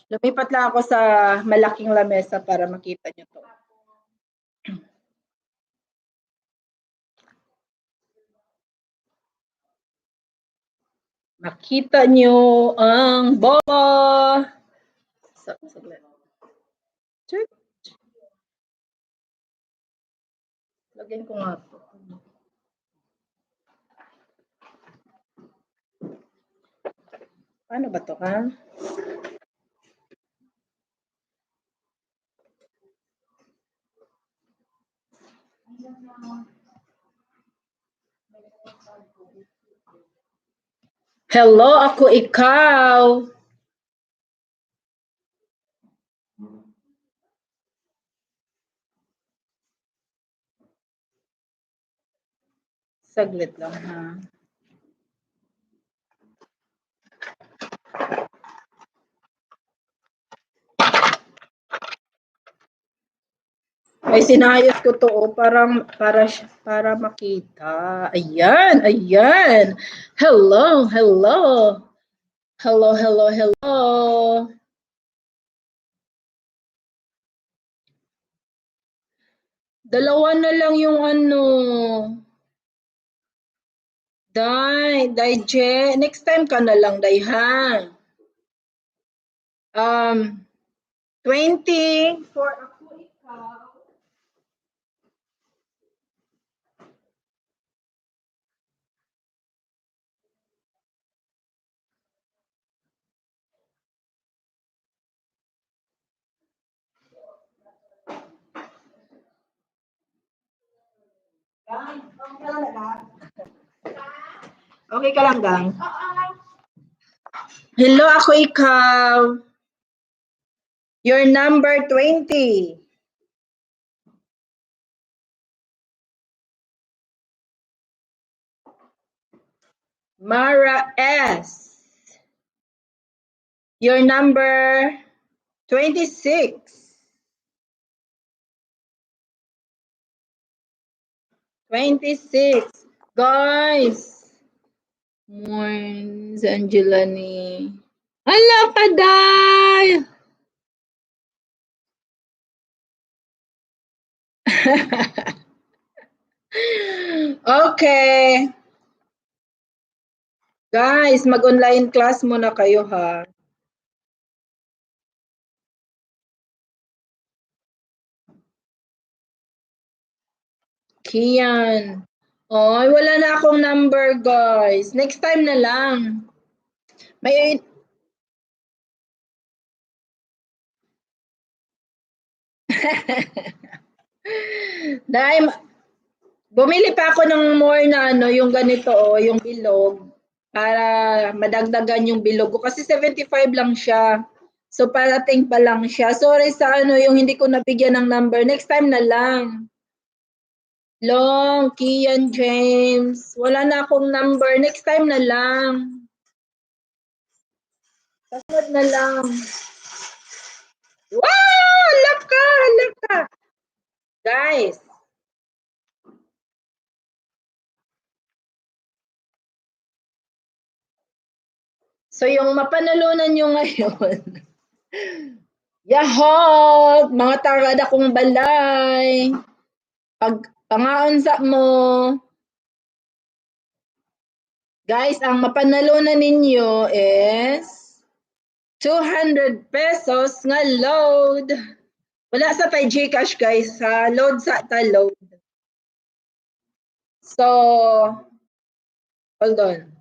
Lumipat lang ako sa malaking lamesa para makita nyo to. Makita nyo ang bola. Saglit. Lagyan ko nga to. Paano ba to, ha? Hello, ako ikaw. Saglit lang, ha? Ay, sinayos ko to, oh, para makita. Ayan, ayan. Hello, hello. Hello, hello, hello. Dalawa na lang yung ano. Day, Je. Next time ka na lang, Day, ha? 20 for ako ikaw. Okay ka lang, gang? Hello, ako ikaw. Your number 20. Mara S. Your number 26. 26. Guys. Morns, Angela ni. Ala pa, Day! Okay. Guys, mag-online class muna kayo, ha? Kian. Oy, wala na akong number, guys. Next time na lang. May Dahil bumili pa ako ng more na ano, yung ganito, oh, yung bilog para madagdagan yung bilog ko kasi 75 lang siya. So parating pa lang siya. Sorry sa ano yung hindi ko nabigyan ng number. Next time na lang. Long, Kian James. Wala na akong number. Next time na lang. Kasunod na lang. Wow! Laka! Laka! Guys. So yung mapanalunan nyo ngayon. Yahoo! Mga tarada kong balay. Pag pangaunsa mo. Guys, ang mapanalunan ninyo is 200 pesos nga load. Wala sa tay Gcash, guys. Sa load sa ta load. So, hold on.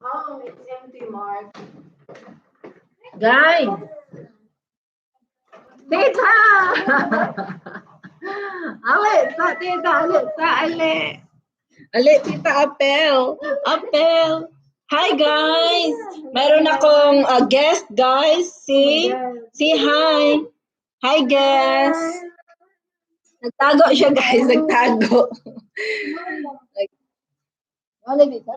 Oh, it's empty, Mark. Guys! Tita! Ale, sa tita, ale, sa ale. Ale, tita, apel. Apel. Hi, guys. Meron akong guest, guys. Si hi. Hi, guys. Nagtago siya, guys. Nagtago. Wala dito,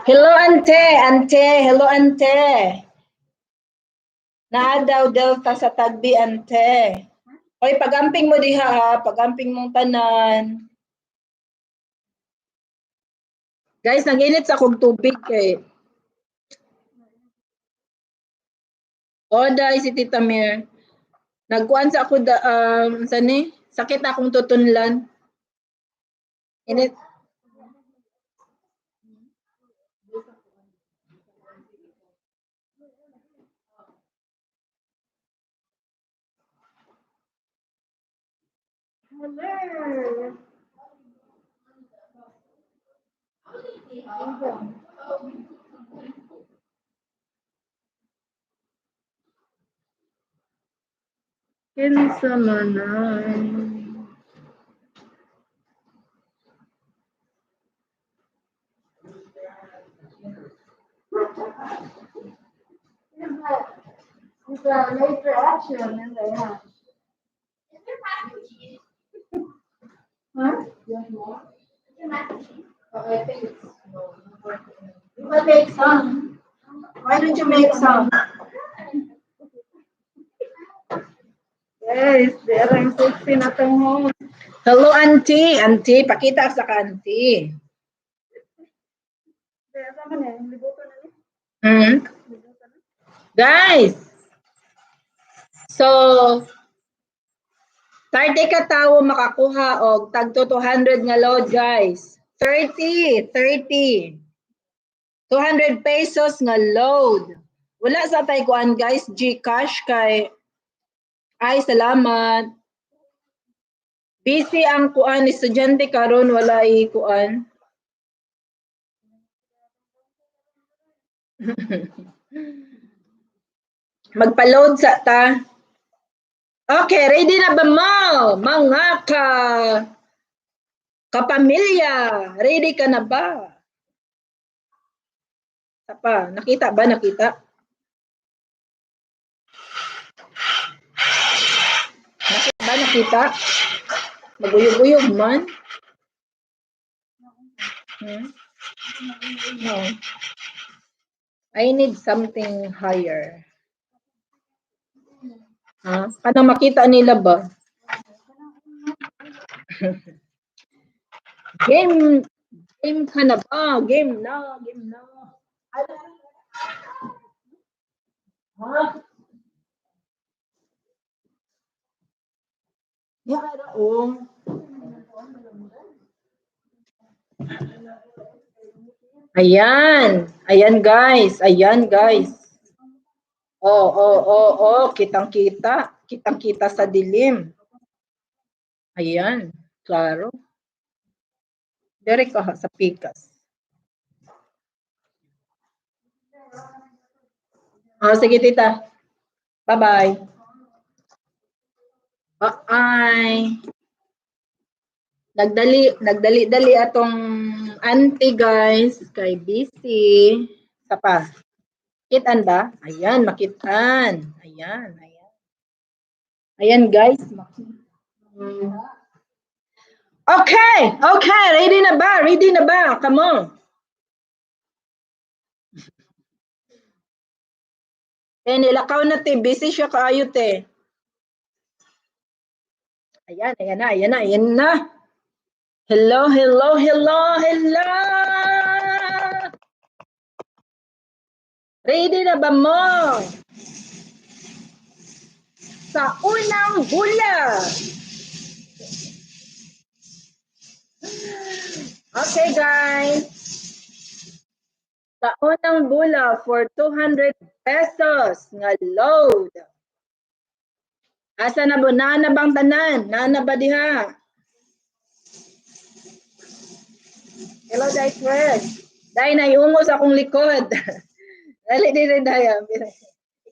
hello, ante. Ante. Hello, ante. Naa daw delta sa tagbi, ante. Oy, pagamping mo diha ha. Pagamping mong tanan. Guys, nag-init sa kong tubig kay. Oday si Tita Mir. Nagkuan sa ako da, sani? Sakit akong tutunlan. Init. Kinsa man. It's a later action in the hand. Huh? I think it's no. You will make some. Why don't you make some? Yes, there ang sexy na tong host. Hello, auntie. Auntie, pakita sa auntie. There sa man eh, libutan na ni. Hmm? Guys, so 30 ka tawo makakuha og tagto 200 nga load, guys. 30. 200 pesos nga load. Wala sa tay kuan, guys, GCash kay ay salamat. Busy ang kuan estudyante karon wala kuan. Magpa-load sa ta. Okay, ready na ba mo? Mga kapamilya, ready ka na ba? Pa, nakita ba? Nakita? Nakita ba? Nakita? Maguyog-uyog man? No. I need something higher. Ha? Kanang makita nila ba? Game ka na ba? Game na. Ha? Yara, oh. Ayan. Ayan, guys. Oh. Kitang-kita. Kitang-kita sa dilim. Ayan. Klaro. Dire ka sa pikas. Sige, tita. Bye-bye. Bye. Nagdali atong auntie, guys. Kay busy. Sapa. Kitan ba? Ayan, makitan. Ayan. Ayan, guys. Okay. Ready na ba? Come on. Nilakaw na te. Busy siya kaayo te. Ayan na. Hello. Ready na ba mo? Sa unang hula. Okay, guys. Sa unang bula for 200 pesos nga load. Asa na bo? Nana bang tanan? Nana ba diha? Hello, Day Fred. Day, naiungos akong likod. Dali dire, Day.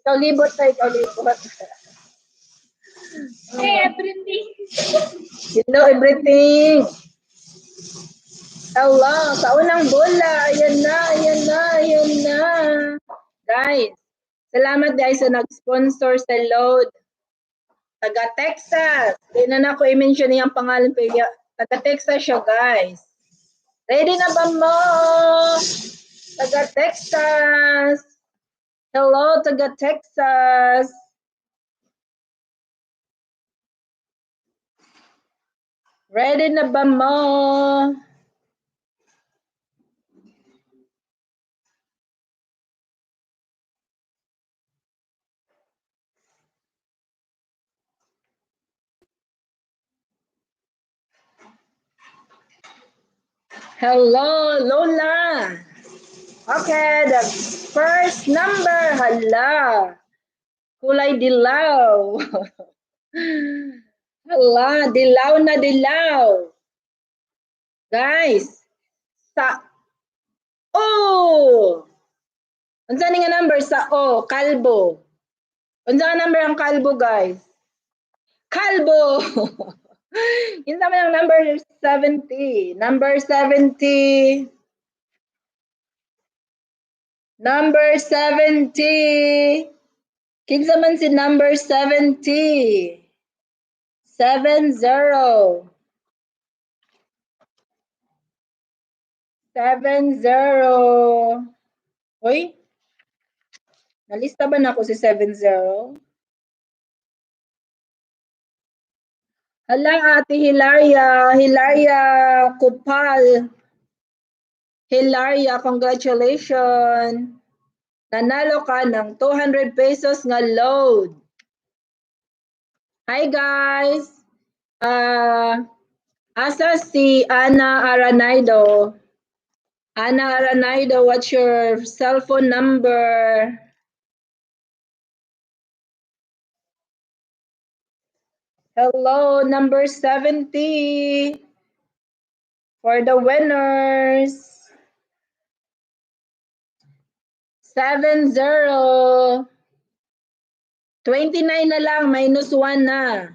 Ikaw libot na, ikaw libot. Hey, everything. Hello, everything. Hello, sa unang bola. Ayan na, ayan na, ayan na. Guys, salamat guys sa nag-sponsor sa load. Taga Texas. Di na ako i-mention yung pangalan. Taga Texas siya, guys. Ready na ba mo? Taga Texas. Hello, taga Texas. Ready na ba mo? Hello, Lola. Okay, the first number. Hala. Kulay dilaw. Hala, dilaw na dilaw. Guys, sa O. Unsa ni nga number sa O? Kalbo. Unsa nga number ang kalbo, guys? Kalbo. Yun naman ang number 70. Number 70. Number 70. Kinsa man si number 70. 70. 70. Hoy. Nalista ba na ako si 70? Hala, Ate Hilaria. Hilaria Kupal. Hilaria, congratulations. Nanalo ka ng 200 pesos nga load. Hi guys. Asa si Ana Aranaido? Ana Aranaido, what's your cell phone number? Hello, number 70 for the winners. 70. 29 na lang, minus 1 na.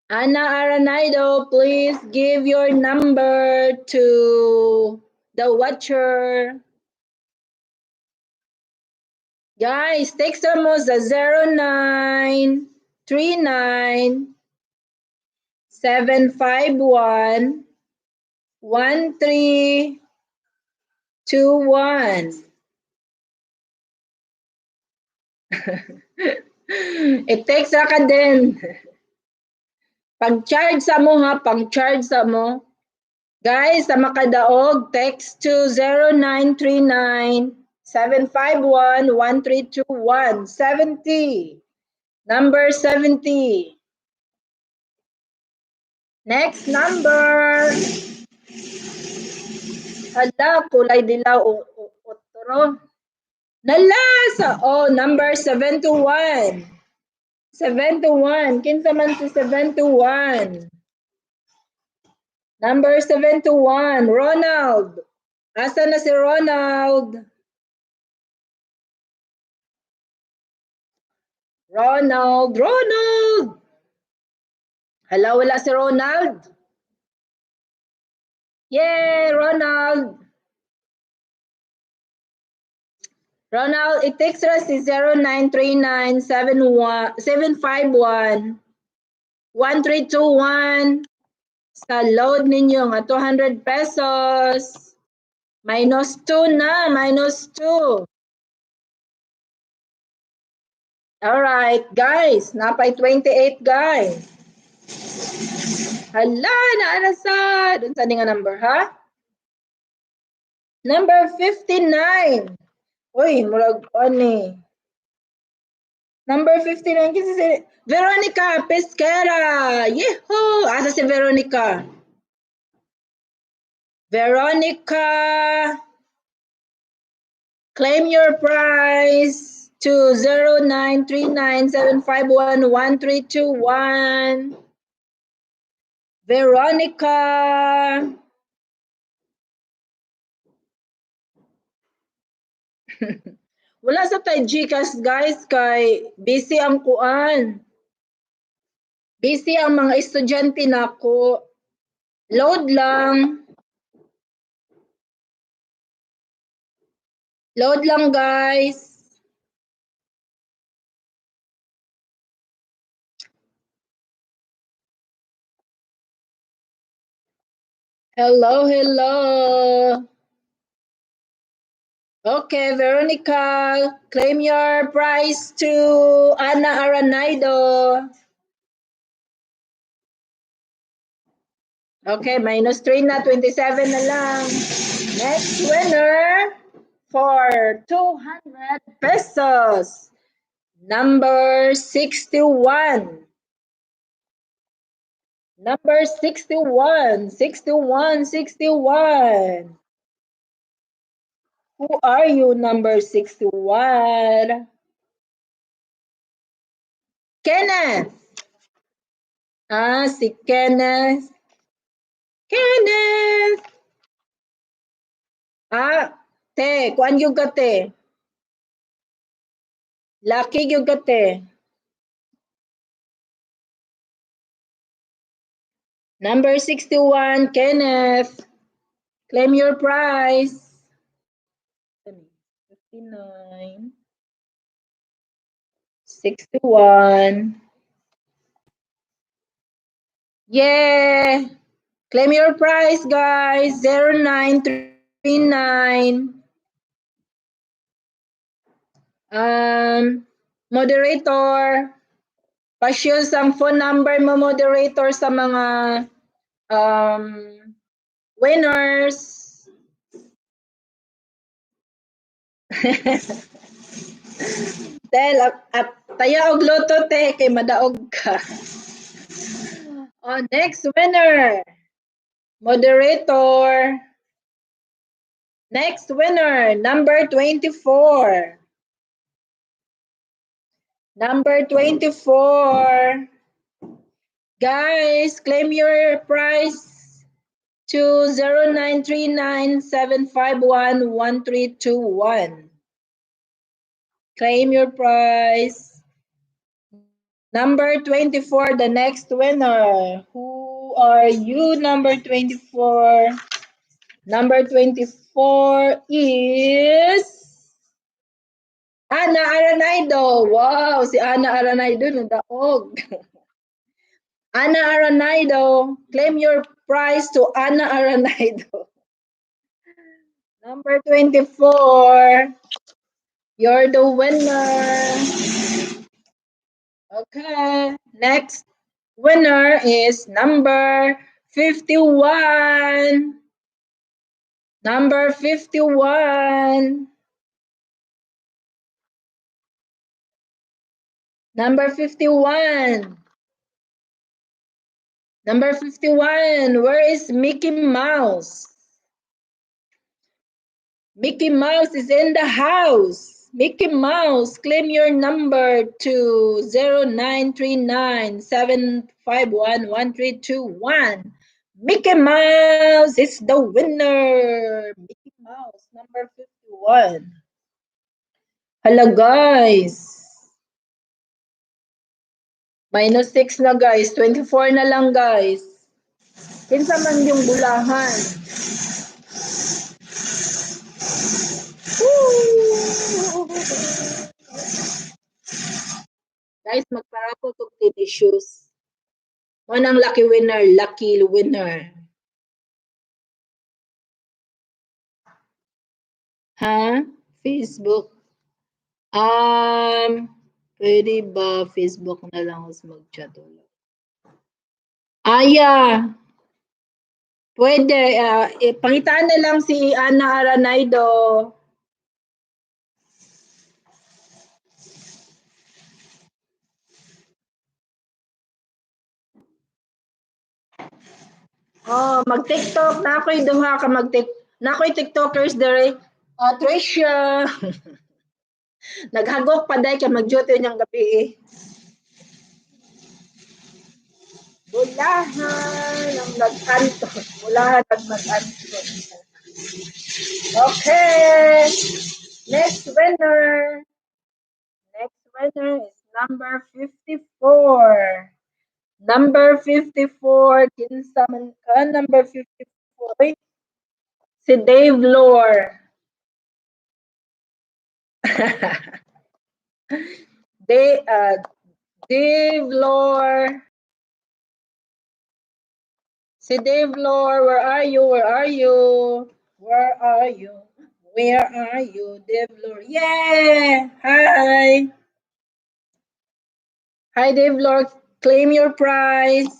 Ana Aranaido, please give your number to the watcher. Guys, text mo sa 0939 751 1321. I-text ka din. Pag-charge sa mo ha, pang-charge sa mo. Guys, sa makadaog, text to 0939 751 1321. 70. Number 70. Next number. Hala, kulay dilaw utro. Nala sa number 721. 721. Kinsa man si 721? Number 721. Ronald. Asa na si Ronald? Ronald. Hala, wala si Ronald. Yay, Ronald. Ronald, i-text ra si 0939 751 1321 sa load ninyo nga 200 pesos. Minus 2 na, minus 2. Alright, guys, napay 28 guys. Hala, naanasad. Unsa ni nga number, ha? Number 59. Uy, murag ani. Number 59 kasi si Veronica Pesquera. Yehoo! Asa si Veronica? Veronica Claim your prize to 0939-751-1321. Veronica. Wala sa tay Gcash guys kay busy ang kuan. Busy ang mga estudyante nako. Load lang. Load lang guys. Hello, hello. Okay, Veronica, claim your prize to Ana Aranaido. Okay, -3 na, 27 na lang. Next winner for 200 pesos. Number 61. Number 61. 61, 61. Who are you, number 61? Kenneth. Ah, si Kenneth. Kenneth. Ah, te, kuan yung ka te. Lucky yung ka te. Number 61, Kenneth. Claim your prize. 59. 61. Yeah. Claim your prize, guys. 0939. Moderator. Pa-choose ang phone number mo, moderator, sa mga winners. Tel, tayo og loto te, kay madaog ka. Oh, next winner. Moderator. Next winner, number 24. Number 24. Guys, claim your prize to 0939-751-1321. Claim your prize. Number 24, the next winner. Who are you, number 24? Number 24 is Ana Aranaido. Wow, si Ana Aranaido nadaog. Ana Aranaido, claim your prize to Ana Aranaido. Number 24, you're the winner. Okay, next winner is number 51. Number 51. Number 51. Number 51. Where is Mickey Mouse? Mickey Mouse is in the house. Mickey Mouse, claim your number to 0939-751-1321. Mickey Mouse is the winner. Mickey Mouse, number 51. Hala guys. -6 na guys. 24 na lang guys. Kinsa man yung bulahan. Woo! Guys, magpara ko itong TV shoes. Manang lucky winner, lucky winner. Ha? Facebook. Pwede ba Facebook na lang mas mag-chat ulit? Pwede. Pangitaan na lang si Ana Aranaido. Oh, mag-TikTok na ako'y duha ka na ako'y TikTokers dere. Tricia. Naghagok pa dahil ka mag-duty niyang gabi. Bulahan ang nag-anto. Bulahan ang mag-anto. Okay. Next winner. Next winner is number 54. Number 54. Kinsa man ka? Number 54. Si Dave Lore. Dave Lore. Si Dave Lore, where are you? Where are you? Where are you? Where are you, Dave Lore? Yeah! Hi! Hi, Dave Lore. Claim your prize.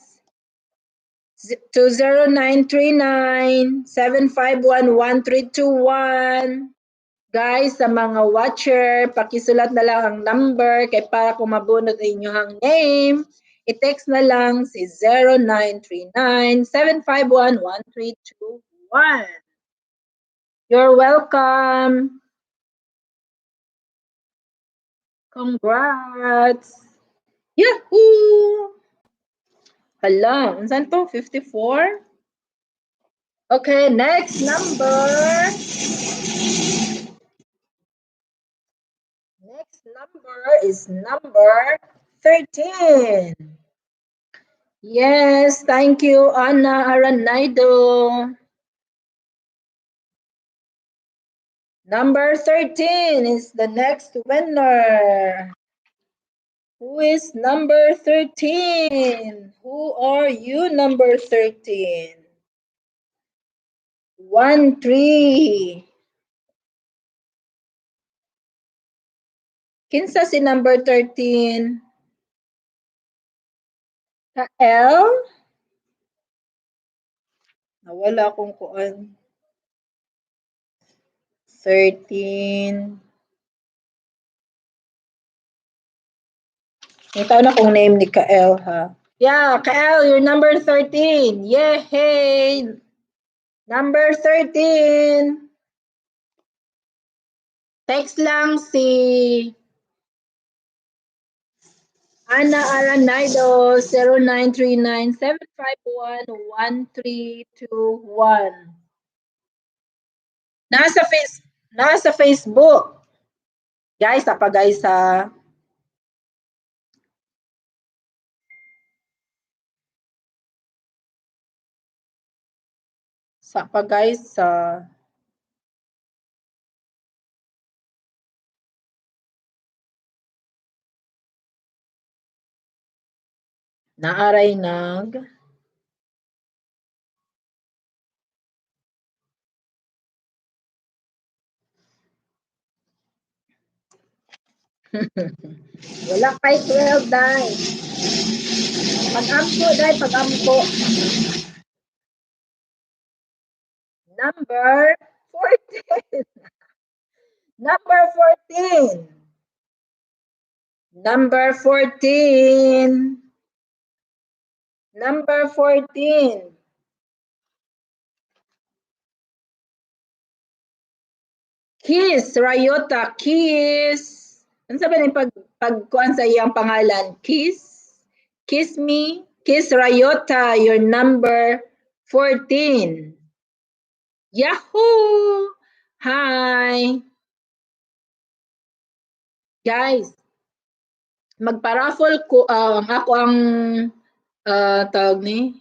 To 0939-751-1321. Guys, sa mga watcher, pakisulat na lang ang number kay para kung mabunot ang inyong name, i-text na lang si 0939-751-1321. You're welcome. Congrats. Yahoo! Hala, saan to? 54? Okay, next number. Next number is number 13. Yes, thank you, Ana Aranaido. Number 13 is the next winner. Who is number 13? Who are you, number 13? 1-3. Kinsa si number 13? Kael? Nawala akong kuan. 13. Ito na kung name ni Kael, ha? Yeah, Kael, you're number 13. Yay! Number 13. Text lang si Ana Aranaido, 0939-751-1321. Nasa Facebook. Guys, apa guys ha? Sapa guys sa naaray nag wala kay 12 dai. Pag-ampo dai, pag-ampo. Number 14. Number 14. Number 14. Number 14. Kiss, Rayota, Kiss. Ano sabi ni pagkuan sa iyang pangalan? Kiss? Kiss me? Kiss Rayota, your number 14. Yahoo! Hi! Guys, magpa-raffle ko ako ang tawag ni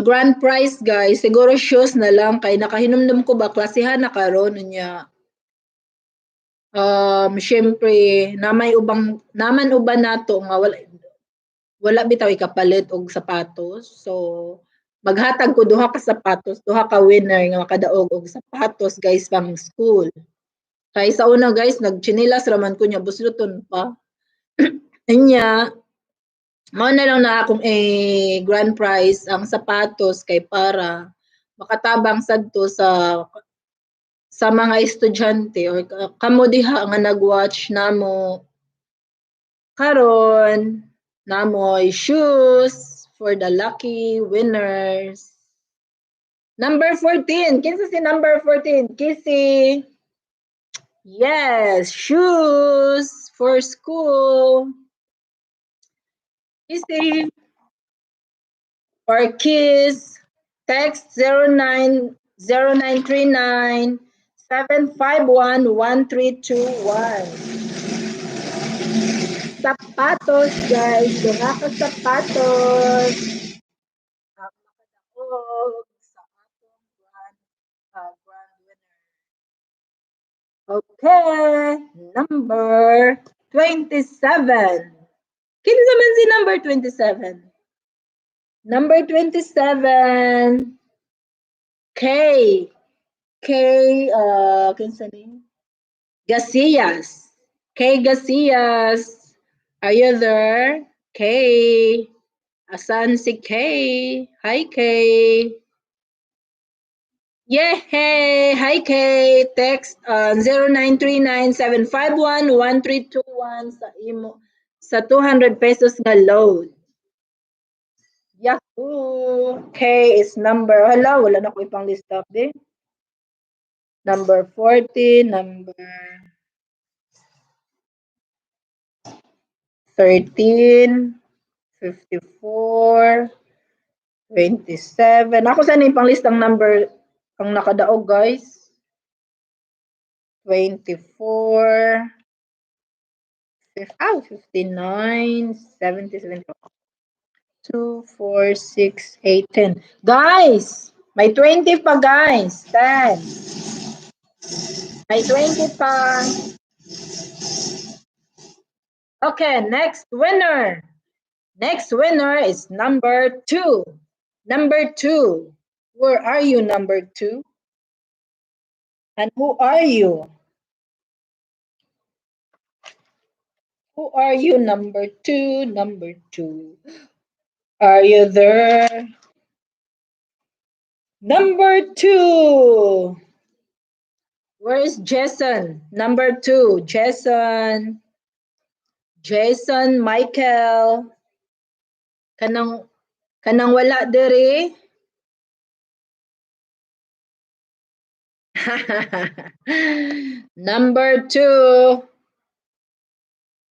grand prize guys, siguro shoes na lang kay nakahinumdum ko ba klasihan na karon niya. Syempre naman uban nato nga wala bitaw ikapalit og sapatos. So maghatag ko duha ka sapatos, duha ka winner nga makadaog og sapatos guys pang school. Kay sa una guys nagchinilas raman ko nya busluton pa. Anya mao na lang na akong grand prize ang sapatos kay para makatabang sadto sa mga estudyante or kamo diha nga nag-watch namo karon namoy shoes for the lucky winners. Number 14. Kinsa si number 14? Kissy. Yes, shoes for school. Kissy. Or kiss. Text 0939 751 1321. Sapatos, guys. Duha ka sapatos. Ang makadaog sa atong grand winner. Okay. Number 27. Kinsa man si number 27? Number 27. K. K, kinsa ni? Gacias. K. Gacias. Are you there? K. Asan si K? Hi, K. Yay! Hi, K. Text 0939-751-1321 sa imo sa 200 pesos nga load. Yahoo! K is number, hala, wala na ko ipang list up din. Number 40, number 13, 54, 27. Ako saan yung panglistang number ang nakadaog, guys? 24, 59, 70, 70. 2, 4, 6, 8, 10. Guys, may 20 pa, guys. 10. May 20 pa. Okay, next winner. Next winner is number 2. Number 2. Where are you, number 2? And who are you? Who are you, number 2? Number 2. Are you there? Number 2. Where is Jason? Number 2. Jason. Jason Michael. Kanang wala diri. Number 2.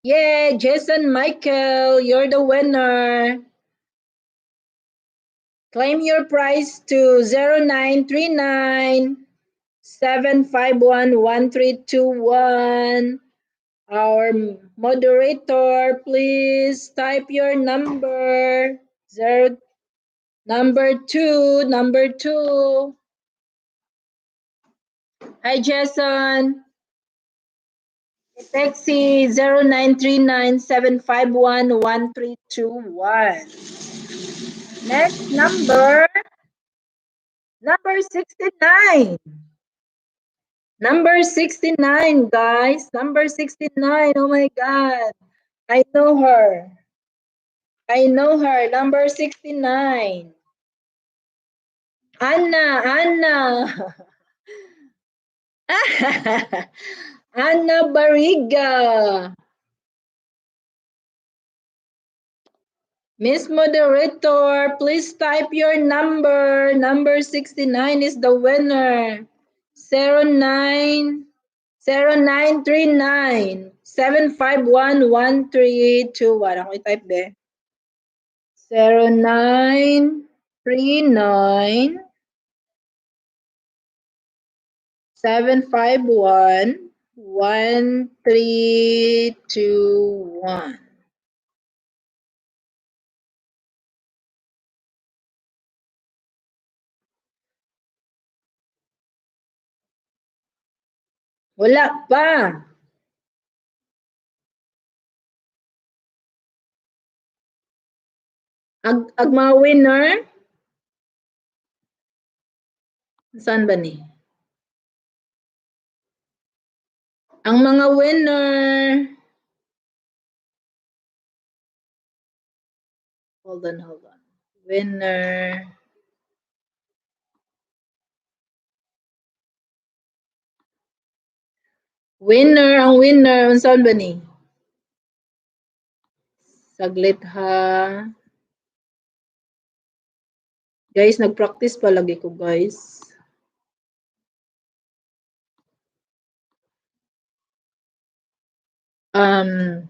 Yay, Jason Michael, you're the winner. Claim your prize to 0939 751 1321. Our moderator, please type your number. Number 2. Hi, Jason. Text 0939 751 1321. Next number 69. Number 69, guys. Number 69. Oh my God. I know her. Number 69. Anna. Anna Barriga. Miss Moderator, please type your number. Number 69 is the winner. 0939 751 1321. Ako i-type be. 0939 751 1321. Wala pa. Ang mga winner, saan ba ni? Ang mga winner, hold on. Winner. Ang winner, saan ba ni? Saglit ha. Guys, nag-practice palagi ko, guys. Um,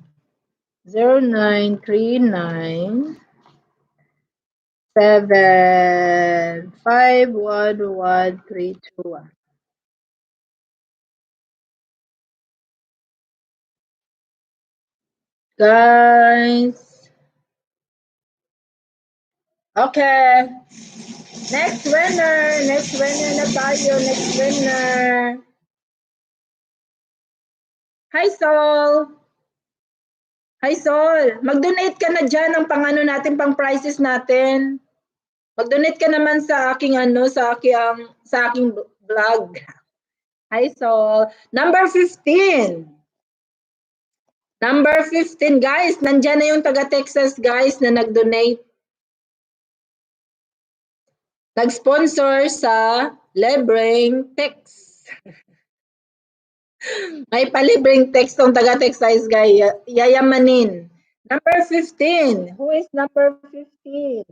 0939 7511321. Guys. Okay. Next winner na tayo. Next winner. Hi, Sol. Hi, Sol. Mag-donate ka na dyan ng pang-ano natin, pang prizes natin. Mag-donate ka naman sa aking sa aking vlog. Hi, Sol. Number 15. Number 15, guys. Nandyan na yung taga-Texas, guys, na nag-donate. Nag-sponsor sa libreng text. May palibreng text tong taga-Texas, guys. Yayamanin. Number 15. Who is number 15?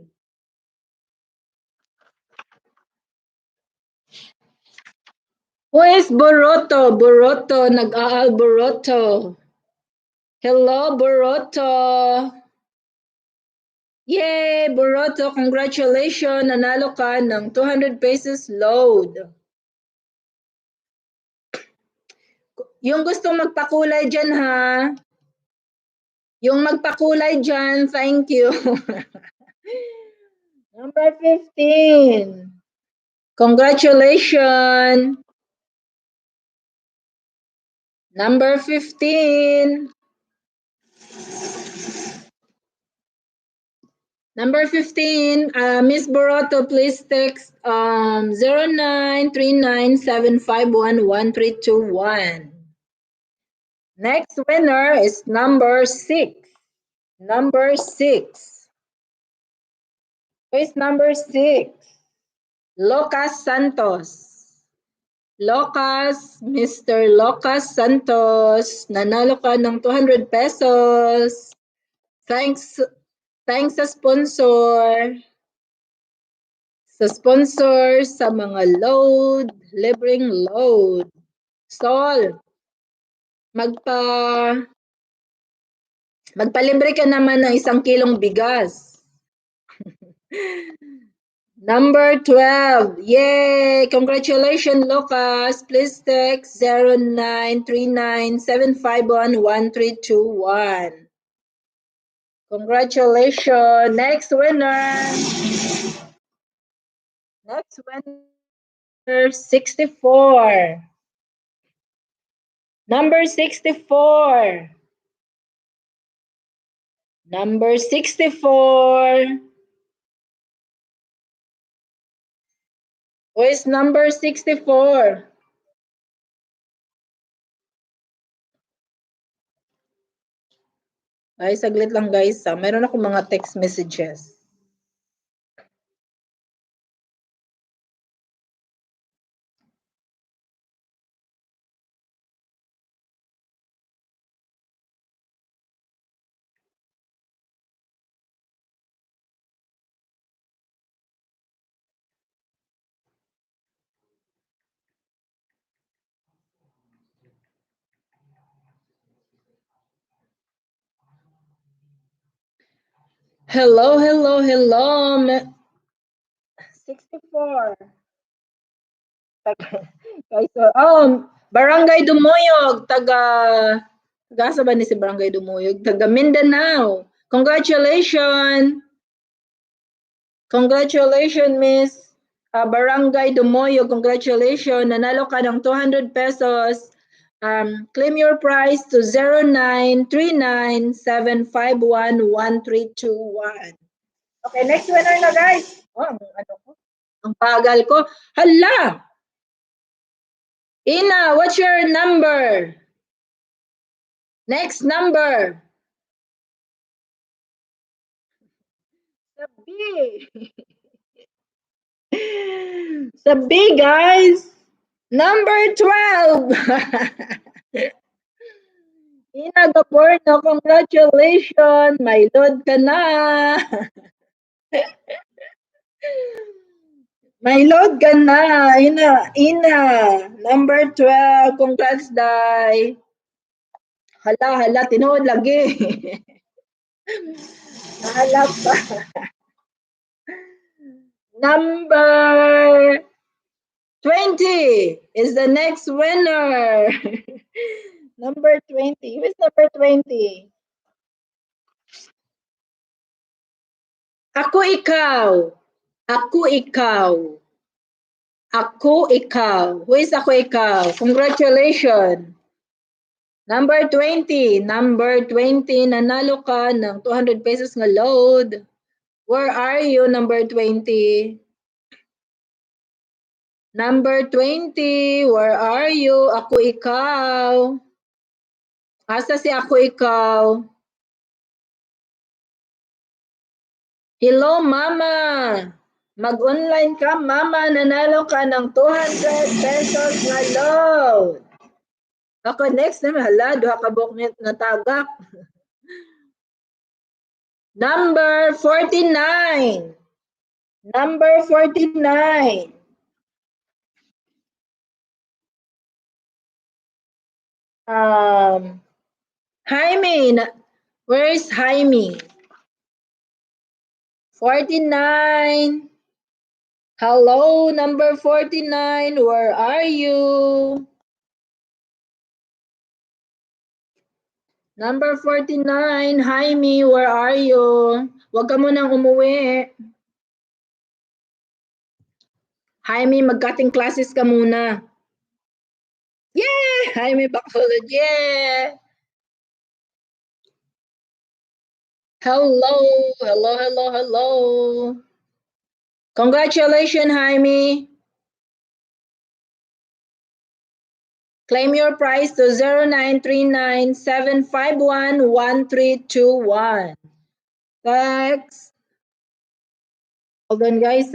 Who is Boroto? Boroto. Nag-aal Boroto. Hello, Boroto. Yay, Boroto. Congratulations. Nanalo ka ng 200 pesos load. Yung gustong magpakulay dyan, ha? Yung magpakulay dyan, thank you. Number 15. Congratulations. Number 15. Number 15, Miss Boroto, please text 0939751131. Next winner is number 6. Number 6. Who is number 6? Lucas Santos. Lucas, Mr. Lucas Santos, nanalo ka ng 200 pesos. Thanks sa sponsor. Sa sponsor sa mga load, libreng load. Sol, magpalibre ka naman ng 1 kilong bigas. Number 12. Yay! Congratulations, Lucas. Please text 0939751131. Congratulations. Next winner. Next winner, 64. Number 64. Number 64. Who is number 64? Ay, saglit lang guys. Meron ako mga text messages. Hello, hello, hello. 64. Barangay Dumuyog, taga sa ba ni si Barangay Dumuyog? Taga Mindanao. Congratulations. Congratulations, Miss Barangay Dumuyog. Congratulations. Nanalo ka ng 200 pesos. Claim your prize to 0939751131. Okay, next winner na guys. Oh, ang bagal ko. Hala! Ina, what's your number? Next number. Sabi. Sabi, guys. Number 12. Ina Gaporno, congratulations. May load ka na. May load ka na. Ina. Number 12. Congrats, Day. Hala, tinuod lagi. Nahala pa. Number 20 is the next winner. Number 20. Who is number 20? Ako, ikaw. Ako, ikaw. Ako, ikaw. Who is ako, ikaw? Congratulations. Number 20. Number 20. Nanalo ka ng 200 pesos nga load. Where are you, number 20? Number 20. Where are you? Ako, ikaw. Asa si ako, ikaw? Hello, mama. Mag-online ka, mama. Nanalo ka ng 200 pesos na load. Ako next naman, hala, duha ka buok na tagak. Number 49. Number 49. Jaime, where is Jaime? 49. Hello, number 49. Where are you? Number 49. Jaime, where are you? Huwag ka munang umuwi. Jaime, mag-cutting classes ka muna. Yeah! Jaime Bacolod, yeah! Hello. Congratulations, Jaime. Claim your prize to 0939-751-1321. Text. Hold on, guys,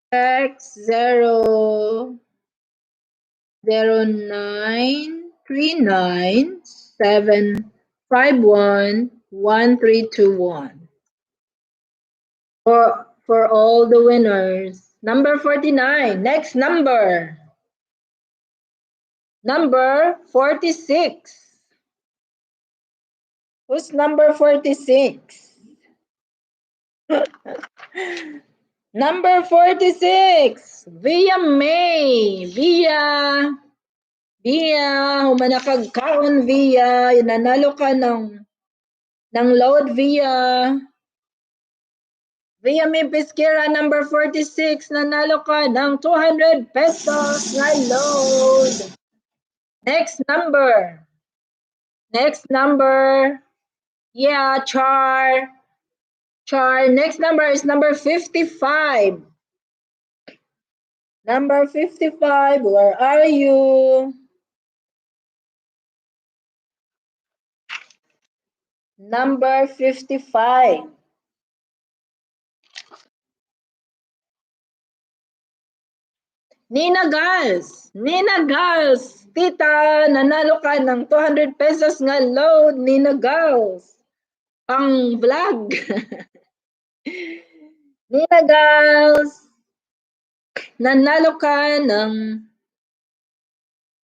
Text 0939-751-1321. For all the winners. Number 49. Next number. Number 46. Who's number 46? Number 46. Via May. Via, humanakag kaon via. Nanalo ka ng load via. Via May Pesquera, number 46. Nanalo ka ng 200 pesos na load. Next number. Yeah, Char. Next number is number 55. Number 55, where are you? Number 55. Nina Gals, tita, nanalo ka ng 200 pesos nga load, Nina Gals. Pang vlog. Nina Gals, nanalo ka ng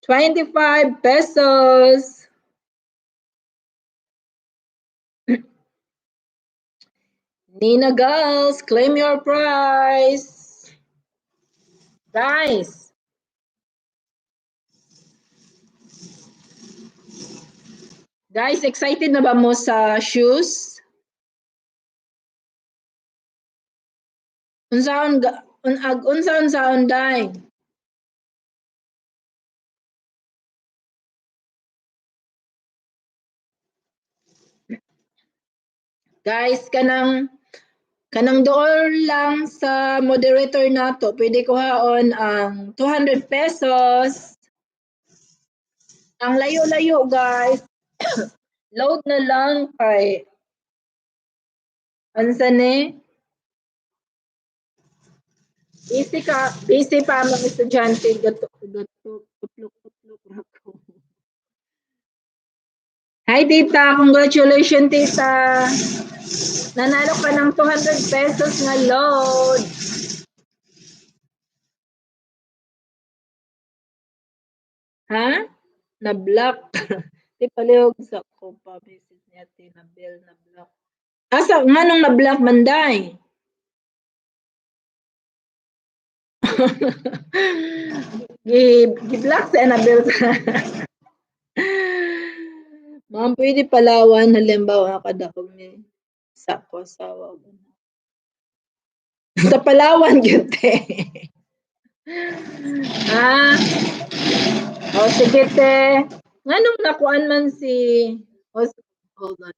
25 pesos. Nina Gals, claim your prize. Guys, excited na ba mo sa shoes? Unsaon day? Guys, kanang door lang sa moderator nato, pwede kuhaon ang 200 pesos. Ang layo-layo, guys. Load na lang kay ansa ni? Busy pa mga estudyante. Hi, tita. Congratulations, tita. Nanalo ka ng 200 pesos na load. Ha? Na-block. Di palihog sa ko pa message niya Tinabel na-block. Asa nganong na-block manday? Gi-block sa Annabel. Ma'am, pwede Palawan, halimbawa kadakog ni sa ko asawa. Sa Palawan gyud te. Ah. Oh, sige te. Nganong nakuan man si hold on.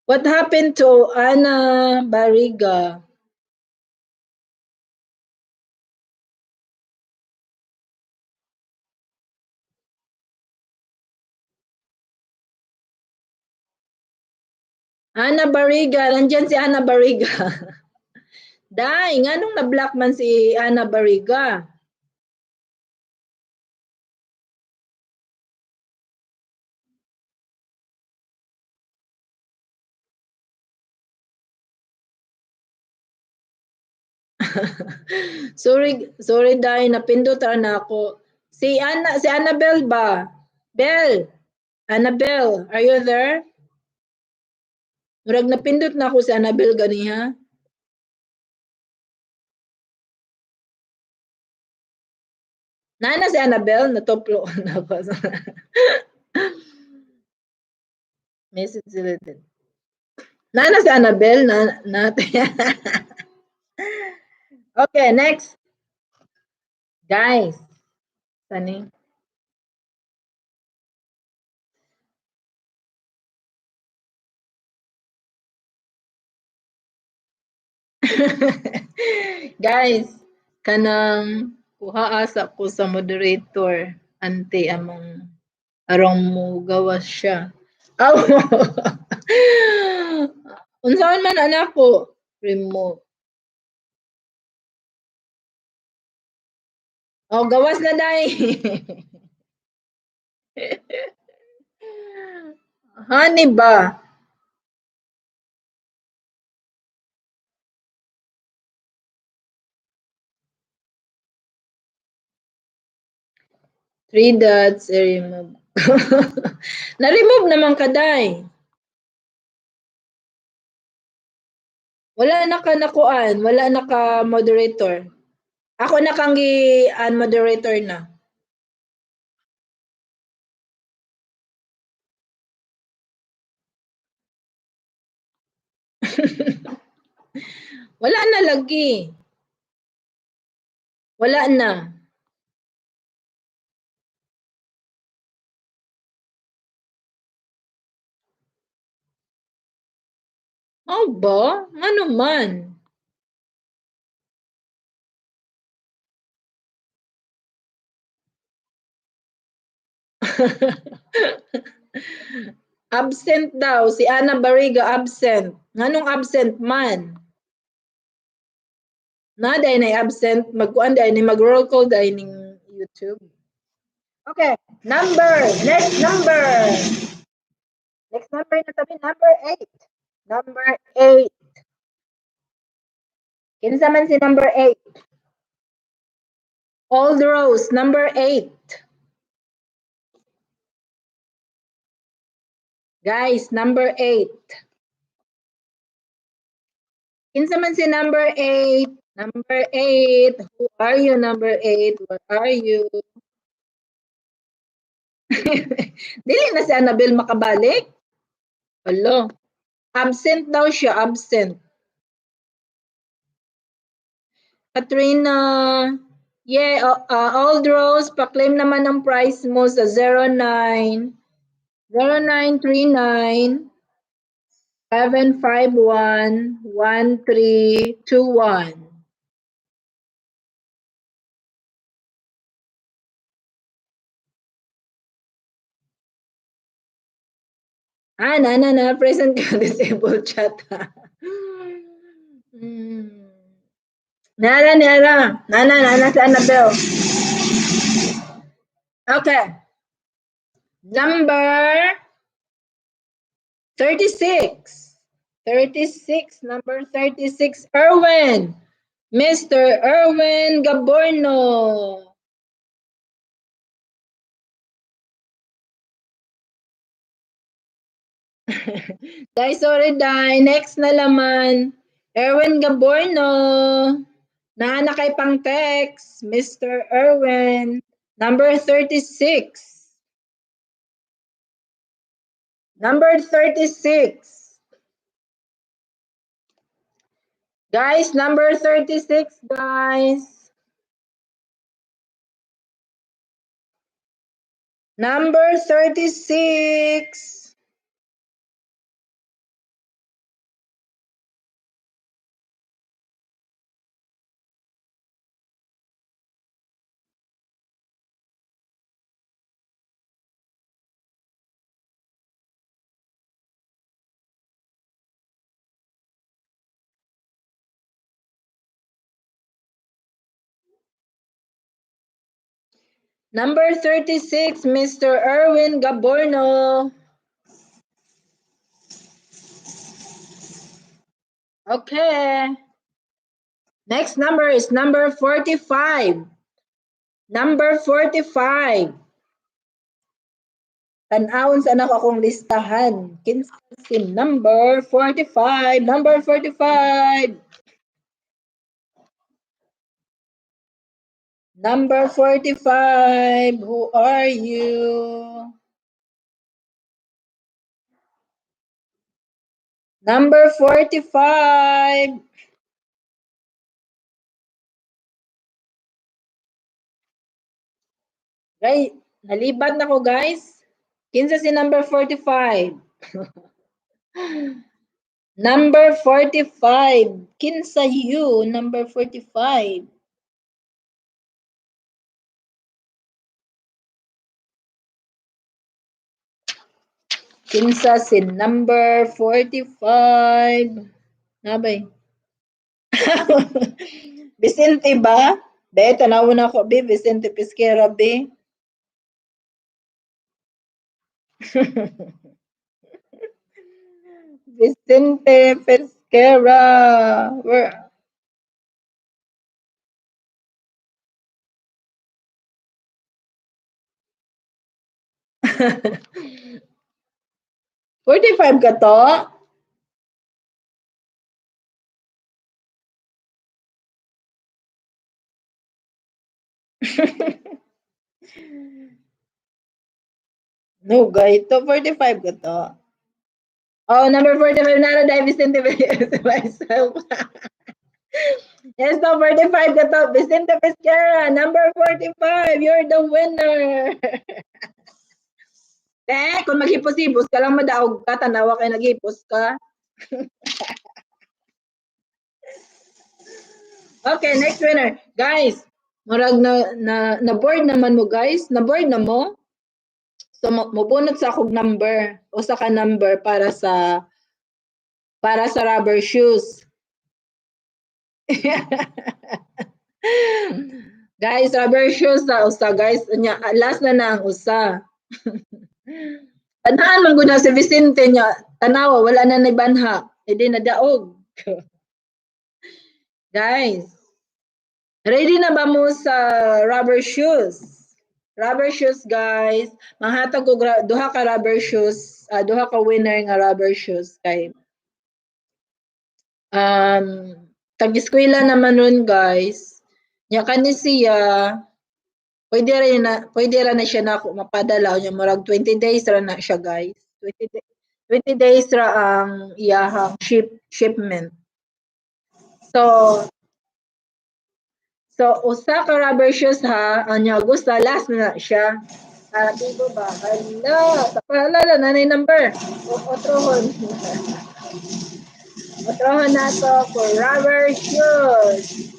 What happened to Ana Barriga? Ana Barriga, nandyan si Ana Barriga. Day, nganong na-block man si Ana Barriga? sorry Day, napindot na ako. Si Annabel ba? Bell. Annabel, are you there? Murag napindot na ako si Annabel ganiha. Nana si Annabel, natoplo na ako. Message sila din. Nana si Annabel, Okay, next. Guys, sani? Guys, kanang kuha asa ko sa moderator ante among arong mo gawas siya. Aw. Unsaon man anak ko? Remove. Oh, gawas na dai. Hani ba? Three dots, remove. Na-remove naman ka, Day. Wala na ka nakuan, wala na ka moderator. Ako na kang gi-moderator na. Wala na lagi. Wala na. Oh ba? Ano man? Absent daw. Si Ana Barriga absent. Nganong absent man? Na dahil na absent. Magkuan dahil ni mag-roll call dahil ning YouTube. Okay. Number. Next number. Next number na tabi. Number 8. Number 8. Kinsa man si number 8? Old Rose. Number 8. Guys, number 8. Kinsa man si number 8? Number 8. Who are you, number 8? Where are you? Dili na si Annabel makabalik? Hello. Absent daw siya, absent. Katrina. Yeah, Old Rose, pa-claim naman ang price mo sa 09 0939 751 1321. Na, present ka, disable chat. Nana, si Annabel. Okay. Number 36. 36, number 36, Erwin. Mr. Erwin Gaborno. Guys, sorry dai. Next na laman. Erwin Gaborno. Na kay pang text. Mr. Erwin. Number 36. Number 36. Guys, number 36, guys. Number 36. Number 36, Mr. Erwin Gaborno. Okay. Next number is number 45. Number 45. Tanawon sa anak akong listahan. Kinsa si number 45. Number 45. Number 45. Who are you? Number 45. Guys, nalibat na ko guys. Kinsa si number 45? Number 45. Kinsa you, number 45. Kinsa si number 45. Nabay. Vicente ba? Be, tanawon ako, be. Vicente Pesquera, be. Vicente Pesquera. Where? $45 ka to? No, guys. To 45 ka to. Oh, number 45 na dahil Vicente myself. Yes, to 45 ka to. Vicente Pesquera, number 45. You're the winner. Kung maghipos-hipos ka lang madaog ka, tanawa kay naghipos ka. Okay, next winner. Guys, murag na board naman mo guys. Na board na mo. So mubunot sa akong number o sa ka number para sa rubber shoes. Guys, rubber shoes sa usa guys. Last na ang usa. Tanahan man gud na si Vicente nya. Tanawa wala na naibanha. Hindi na daog. Guys, ready na ba mo sa rubber shoes? Rubber shoes, guys. Manghatag ko duha ka rubber shoes, duha ka winner nga rubber shoes kay tag-eskwela naman nun, guys. Nya kani siya pwede ra na siya nako mapadala nya murag 20 days ra na siya, guys. 20 days ra ang iyahang shipment. So usa ka rubber shoes ha, anya gusto last na siya. Tigo ba? Hala, sa paalala na number. Otrohon. Otrohon na to for rubber shoes.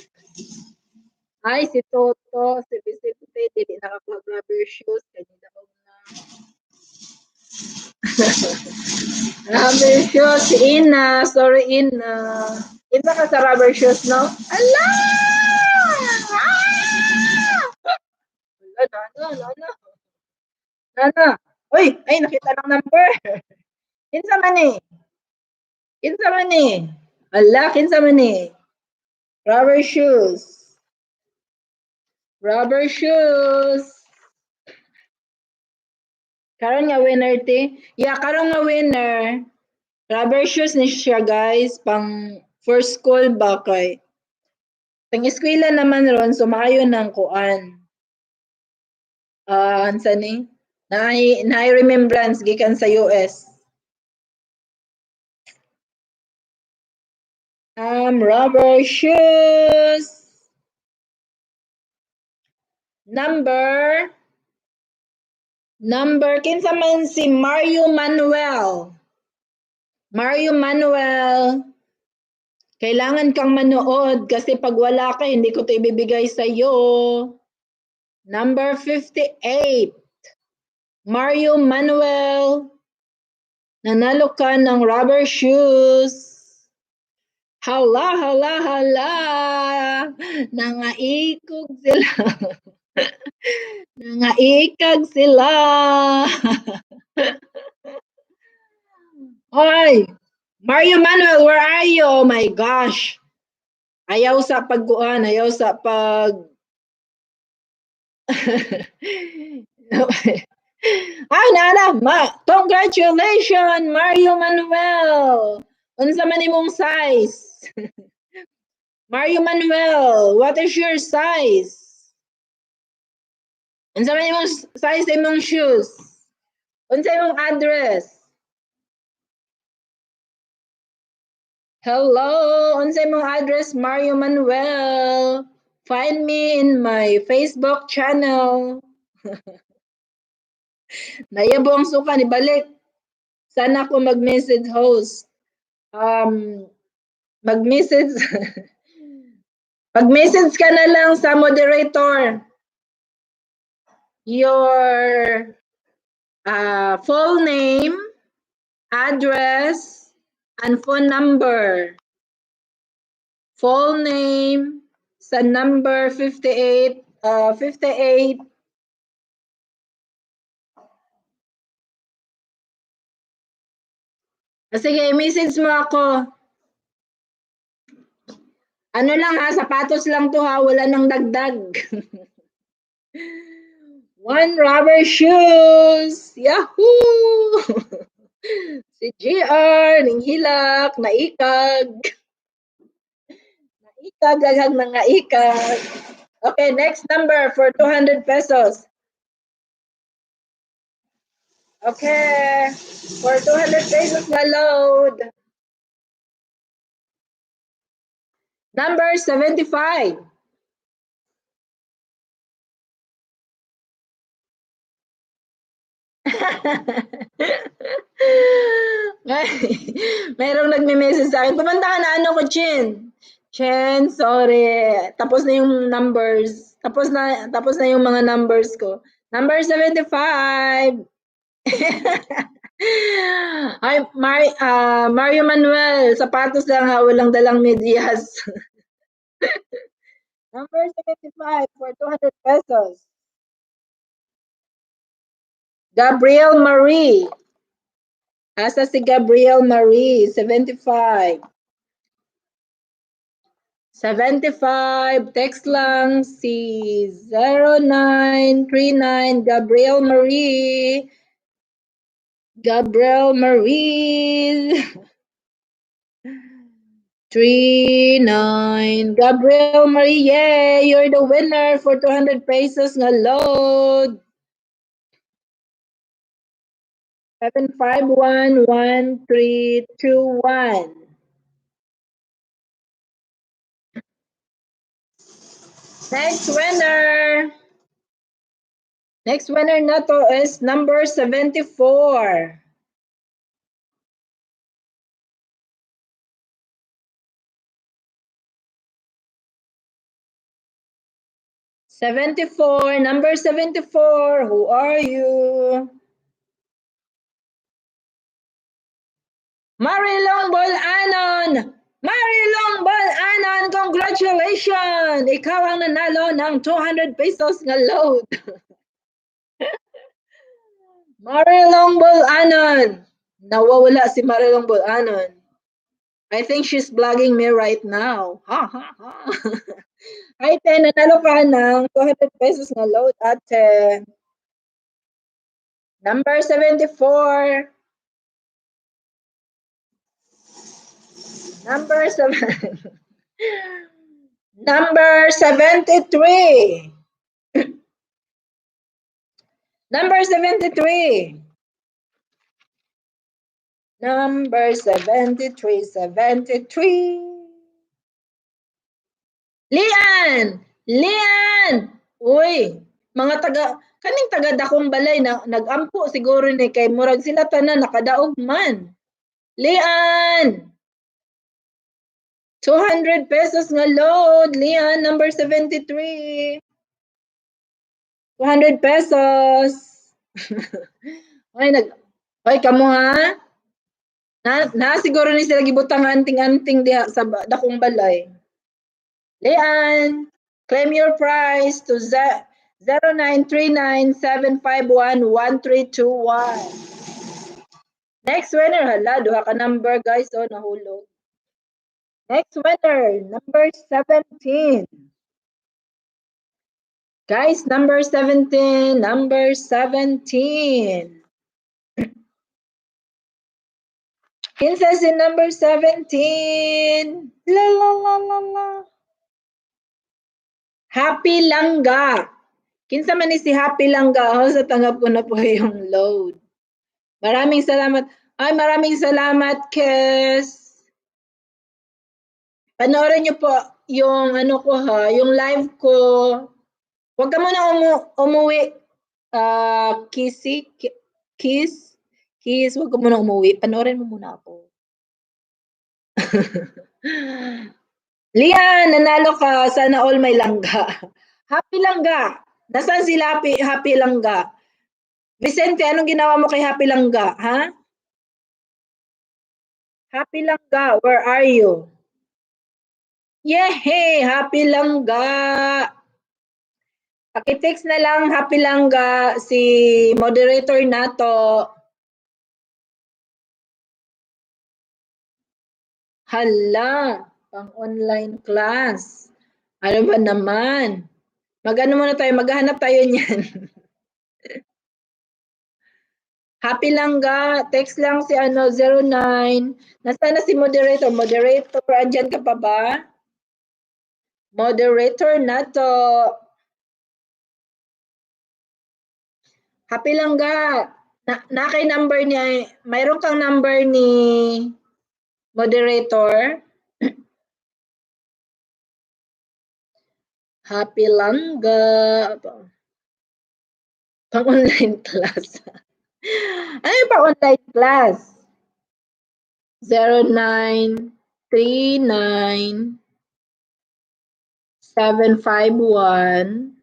Ay, si Toto, si Vicente, dili nakapag-rubber shoes. Kanina ko na. Rubber shoes, si Ina. Sorry, Ina. Ina ka sa rubber shoes, no? Ala! Ala, Nana. Uy, ay, nakita ng number. Kinsa man eh. Kinsa man eh. Ala, kinsa man eh. Rubber shoes. Rubber shoes. Karon nga winner ti. Yeah, karon nga winner. Rubber shoes ni siya guys, pang first school ba kay. Tang eskwela naman ron, so maayo ng kuan. Ansa ni? Na remembrance gikan sa US. Rubber shoes. Number kinsa man si Mario Manuel. Mario Manuel, kailangan kang manood kasi pag wala ka, hindi ko 'to ibibigay sa'yo. Number 58, Mario Manuel, nanalo ka ng rubber shoes. Hala, hala, hala, nangaikog sila. Nangaikag sila. Hoy, Mario Manuel, where are you? Oh my gosh. Ayaw sa pagkuan, ayaw sa pag congratulations, Mario Manuel. Unsa man imong size? Mario Manuel, what is your size? Unsa man imong size imong shoes? Unsa imong address? Hello, unsa imong address, Mario Manuel? Find me in my Facebook channel. Nayabo ang suka ni balik. Sana ako mag-message host. Mag-message mag-message ka na lang sa moderator. Your full name, address, and phone number. Full name sa number 58. Sige, message mo ako. Ano lang ha, sapatos lang to ha, wala nang dagdag. One rubber shoes! Yahoo! Si GR, ninghilak, naikag. Naikag, gaghang nangaikag. Okay, next number for 200 pesos. Okay, for 200 pesos na load. Number 75. Merong nagme-message sa akin, pumunta ka na ano ko, Chin. Chen, sorry. Tapos na yung numbers. Tapos na yung mga numbers ko. Number 75. Ay, Mario Manuel, sapatos lang ha, walang dalang medyas. Number 75 for 200 pesos. Gabriel Marie. Asa si Gabriel Marie, 75. 75, text lang si 0939 Gabriel Marie. Gabriel Marie. 39 Gabriel Marie, yay! You're the winner for 200 pesos nga load. 7511321. Next winner. Next winner na to is number 74. Number 74, who are you? Marilong Bolanon! Marilong Bolanon, congratulations! Ikaw ang nanalo ng 200 pesos nga load. Marilong Bolanon! Nawawala si Marilong Bolanon. I think she's vlogging me right now. Ha ha ha. Ay, te, nanalo ka ng 200 pesos na load, ate. Number 74. Number 7. Number 73. Number 73. Number 73, 73. Lian! Lian! Uy, mga kaning taga dakong balay na nagampo siguro ni kay murag sila tanan nakadaog man. Lian! 200 pesos nga load, Lian, number 73. 200 pesos. Ay, kamo ha? Na siguro ni sila gibutang anting-anting diha sa dakong balay. Lian, claim your prize to 0939-751-1321. Next winner, hala, duha ka number guys, oh, nahulog. Next winner, number 17. Guys, number 17, number 17. Kinsa si number 17? La la la la la. Happy Langga. Kinsa man ni si Happy Langga? Oh, sa tanggap ko na po yung load. Maraming salamat. Ay, maraming salamat, Kes. Panoorin niyo po yung ano ko ha, yung live ko. Huwag ka muna umuwi. Kiss, huwag ka muna umuwi. Panoorin mo muna ako. Lian, nanalo ka. Sana all may langga. Happy Langga. Nasaan sila Happy Langga? Vicente, anong ginawa mo kay Happy Langga? Ha? Happy Langga, where are you? Yehey! Happy Langga! Pakitext na lang, Happy Langga, si moderator nato. Hala, pang online class. Ano ba naman? Mag-ano muna tayo, maghahanap tayo niyan. Happy Langga, text lang si 09. Nasaan na si moderator? Moderator, andyan ka pa ba? Moderator nato. Happy Langga. Na kay number niya, mayroon kang number ni moderator? Happy Langga. Pang-online class. Ano yung pang-online class? 0939 751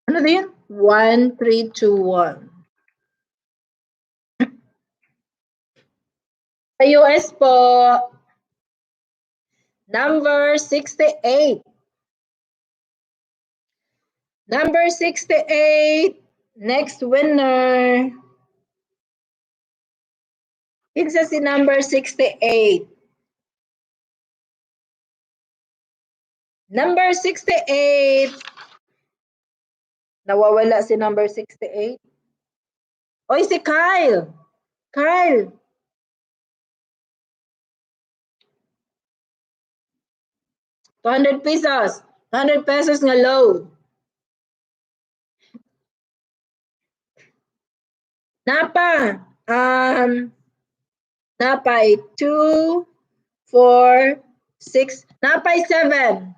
ano din? 1321. Sa US po, number 68. Number 68, next winner. Kinsa si number 68? Number 68. Nawawala si number 68. Oy, si Kyle. Kyle. ₱200. 100 pesos nga load. Napa. Napay 2, 4, 6. Napay 7.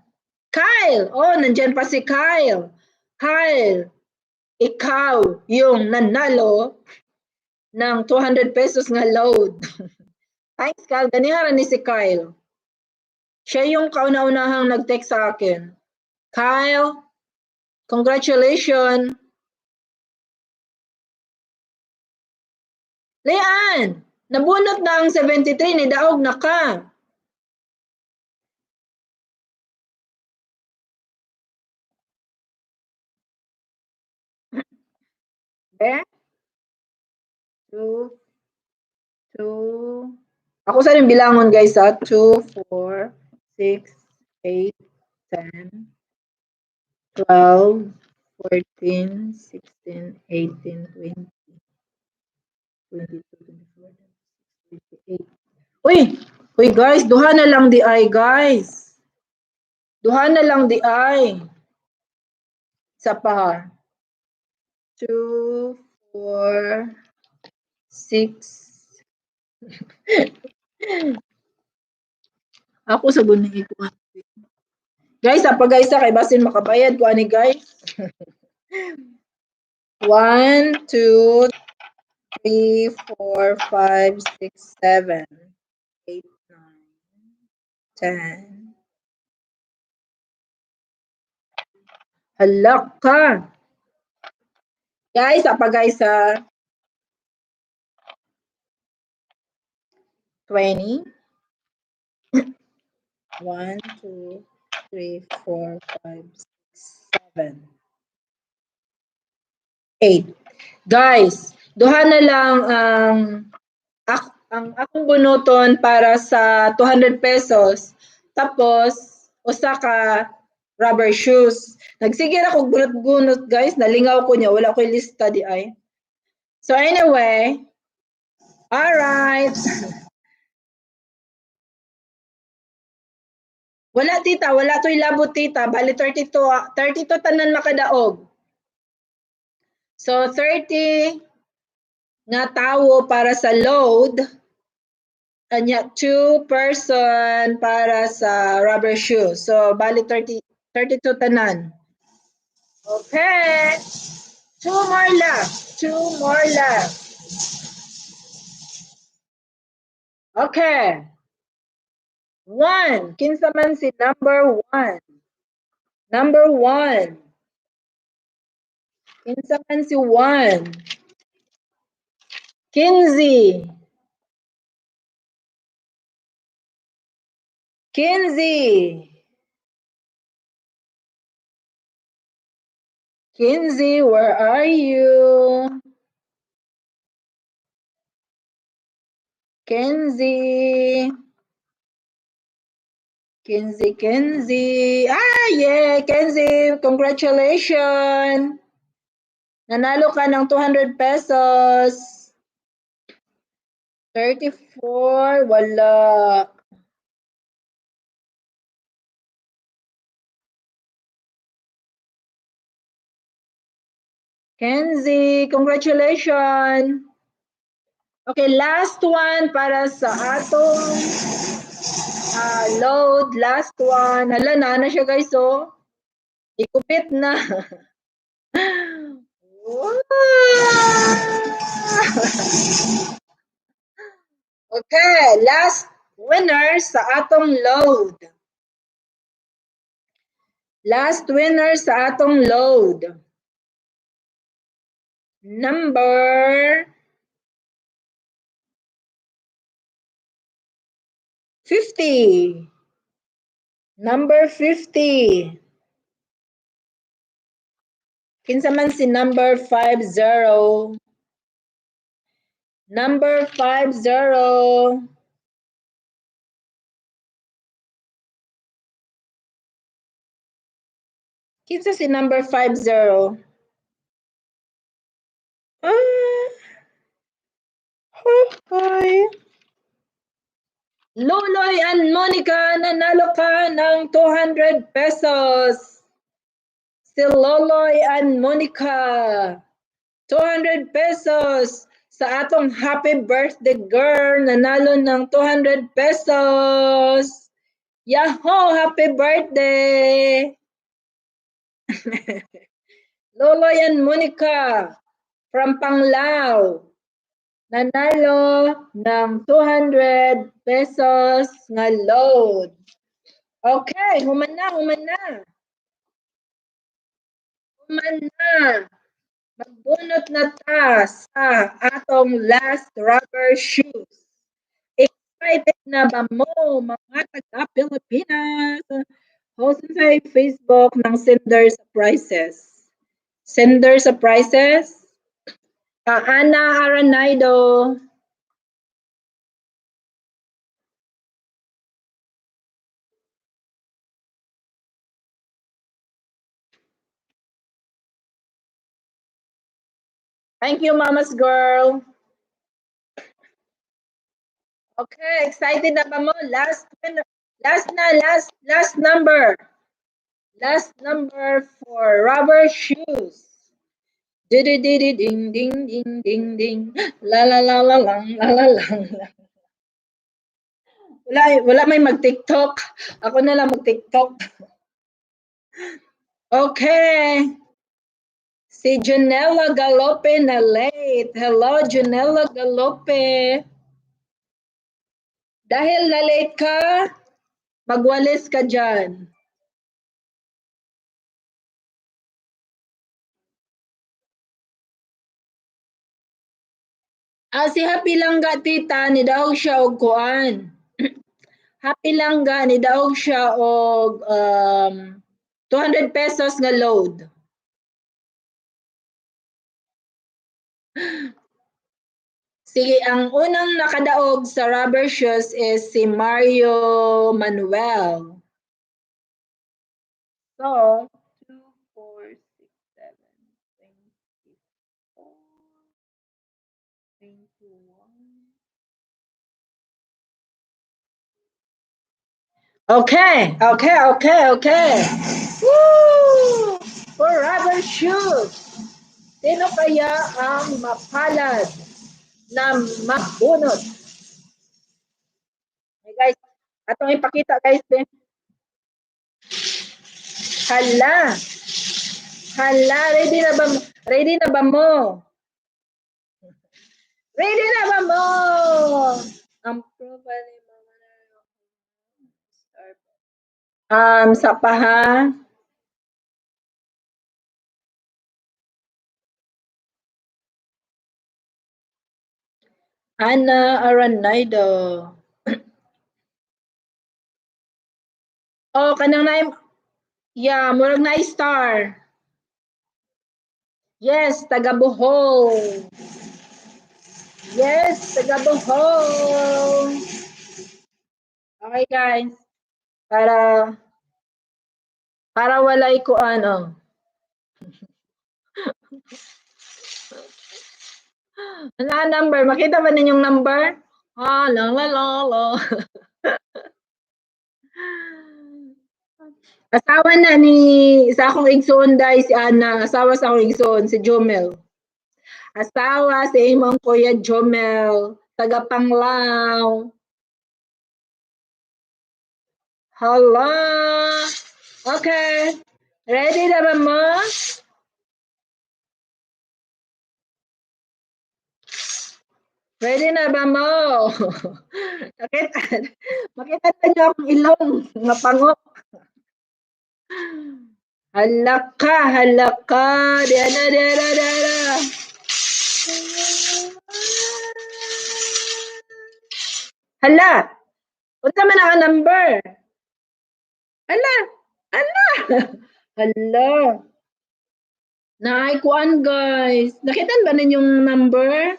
Kyle. Oh, nandyan pa si Kyle. Kyle, ikaw yung nanalo ng 200 pesos nga load. Thanks, Kyle. Ganihara ni si Kyle. Siya yung kauna-unahang nag-text sa akin. Kyle, congratulations. Leanne, nabunot na ang 73, nidaog na ka. Eh? 2, 2. Ako sa rin bilangon guys ha. 2, 4, 6, 8, 10, 12, 14, 16, 18, 20. 22, 24, 28. Uy! Uy guys, duha na lang di ay guys. Duha na lang di ay. Sa pa. 2, 4, 6. Ako sa gunung ikuha. Guys, apa guys kay basin makabayad ko ani guys. 1, 2, 3, 4, 5, 6, 7, 8, 9, 10. Hala ka. Guys, apa guys sa 20. 1, 2, 3, 4, 5, 6, 7, 8. Guys, duha na lang ang akong bunuton para sa 200 pesos. Tapos, usa ka rubber shoes. Nagsige ra kog bunot-bunot guys, nalingaw ko niya, wala ko'y lista di ay. So anyway, alright. Wala tita, wala to'y labot tita, bali 32 tanan makadaog. So 30 nga tawo para sa load, anya 2 person para sa rubber shoes. So bali 32 tanan. Okay. 2 more left. 2 more left. Okay. 1. Kinsa man si number 1? Number 1. Kinsa man si 1? Kinsey. Kinsey. Kinsey, where are you? Kinsey. Kinsey. Ah, yeah, Kinsey, congratulations. Nanalo ka ng 200 pesos. 34, wala. Kenzie, congratulations. Okay, last one para sa atong load. Last one. Hala, na siya guys, oh. Ikupit na. Okay, last winner sa atong load. Last winner sa atong load. Number 50. Number 50. Kinsa man si number 50. Number 50. Kinsa si number 50? Hi. Loloy and Monica, nanalo ka ng 200 pesos. Si Loloy and Monica. 200 pesos. Sa atong happy birthday girl, nanalo ng 200 pesos. Yahoo! Happy birthday! Loloy and Monica from Panglao. Nanalo ng 200 pesos nga load. Okay, human na. Human na. Magbunot na ta sa atong last rubber shoes. Excited na ba mo, mga taga-Pilipinas? Host sa Facebook ng Sender Surprises. Sender Surprises? Ana Aranaido. Thank you, Mama's Girl. Okay, excited na ba mo? Last number. Last number for rubber shoes. Ding ding ding ding ding ding. La la la la lang la la lang. Wala may mag-TikTok. Ako na lang mag-TikTok. Okay. Si Janela Galope na late. Hello, Janela Galope. Dahil na late ka, magwalis ka dyan. Si Happy Langga, tita, nidaog siya og kuan. Happy Langga, nidaog siya og 200 pesos nga load. Sige, ang unang nakadaog sa rubber shoes is si Mario Manuel. So, 2, 4, 6, 7, 24, 21. Okay. Woo! For rubber shoes, sino kaya ang mapalad na mabunot? Hey guys, atong ipakita guys din. Hala, ready na ba mo? Ready na ba mo? Ang profile ni sa paha. Ana Aranaido. Oh, kanang murag na star. Yes, taga Bohol. Okay guys. Para walay ko ano. Ano number? Makita ba ninyong number? La. Asawa na ni sa akong igsoon dai si Ana, asawa sa akong igsoon si Jomel. Asawa si imong kuya Jomel, taga Panglao. Hala. Okay. Ready na ba mo? Ready na ba mo? Makita niyo akong ilong, nga pangok. Halaka. Diana. Hala. Unsa man ang number? Hala. Naay kuan guys. Nakitan ba ninyong number?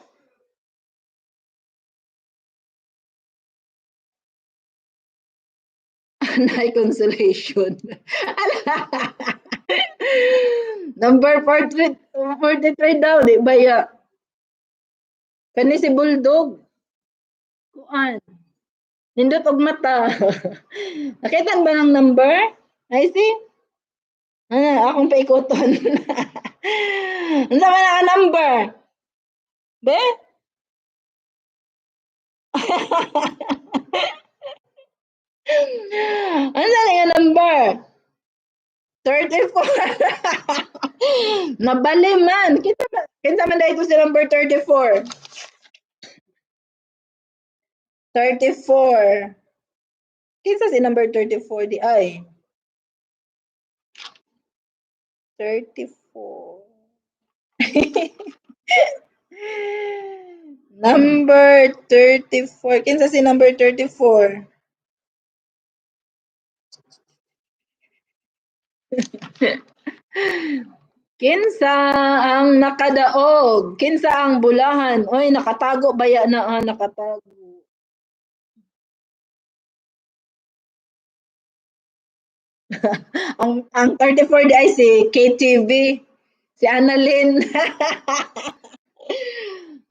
Naay consolation. Number 43 daw, di ba ya? Kani si Bulldog. Kuan. Nindot og mata. Nakitan ba ng number? I see. Akong paikoton. Ano man ang number? Be? Ano nga number? 34. Nabali man. Kinsa man dahito si number 34. 34. Kinsa si number 34 di ay? 34. Number 34. Kinsa si number 34? Kinsa ang nakadaog? Kinsa ang bulahan? Oy, nakatago baya na nakatago. ang 34 di ay si KTV. Si Annalyn.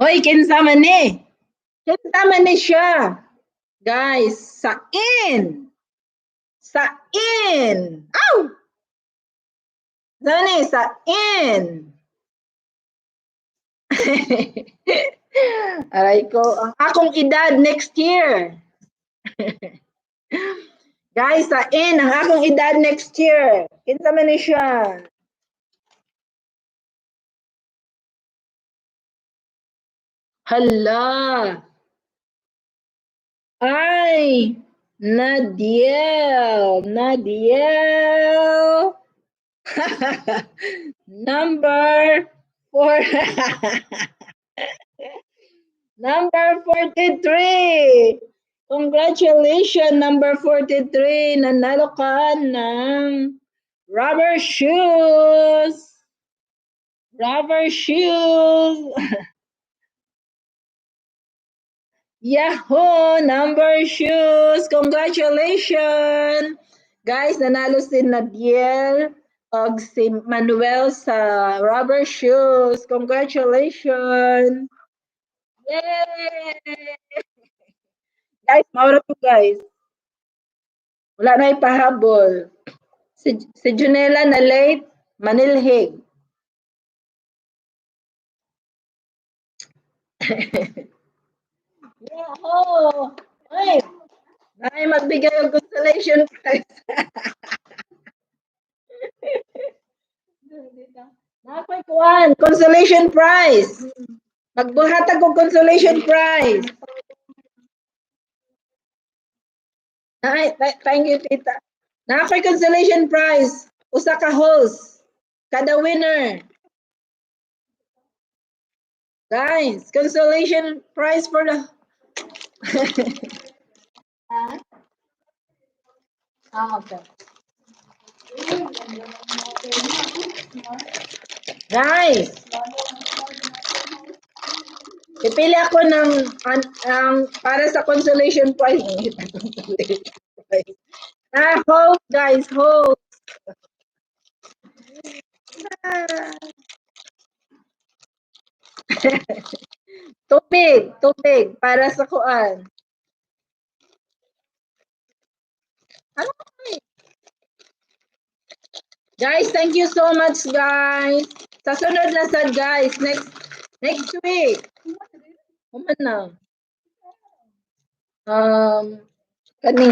Hoy, kinsa man ni? Kinsa man ni siya? Guys, sa in. Sa in. Ow! Saan sa in. Aray ko, ang akong edad next year. Guys, sa in, ang akong edad next year. Kinsa man ni siya? Hala. Ay, Nadiel. Nadiel. Number 4. Number 43. Congratulations, number 43. Nanalo ka ng rubber shoes. Rubber shoes. Yahoo! Number shoes. Congratulations. Guys, nanalo si Nadiel o si Manuel sa rubber shoes. Congratulations. Yay! Guys, maura to guys. Wala na ipahabol. Si Junela na late, manilhig. Yahoo! Ay, ay magbigay ng consolation prize. Nakoy kuan, consolation prize. Magbuhatag og consolation prize. Ay, thank you, tita. Nakoy consolation prize. Usa ka host. Kada winner. Guys, consolation prize for the... okay. Guys, ipili ako ng para sa consolation prize. Host guys, host. Tubig para sa kuan. Ano? Guys, thank you so much, guys. Sa sunod na sad, guys. Next week. Kuman na. Kani.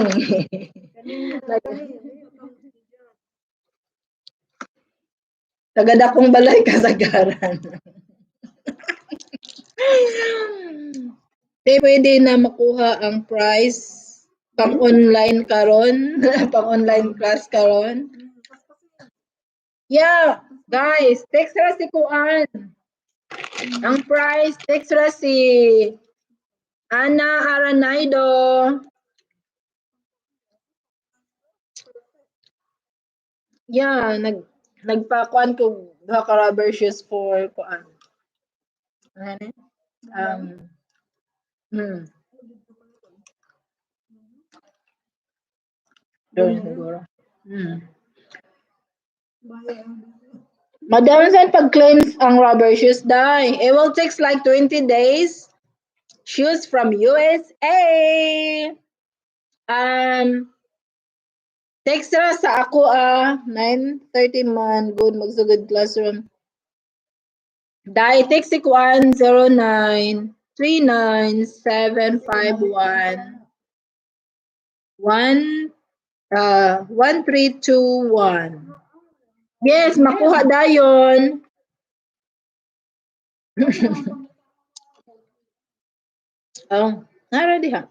Tagad akong balay kasagaran. Pwede na makuha ang prize pang online karon, pang online class karon. Yeah, guys, text ra si Kuan. Ang prize, text ra si Ana Aranaido. Yeah, nagpakuan ko duha ka rubber shoes for Kuan. Siguro. Madam, saan pag-claims ang rubber shoes, dai? It will take like 20 days. Shoes from USA. Text ra sa ako 9:30 man, good magsugod classroom. Dai, text si 109397511 1321. Yes, makuha dayon. Nara diha.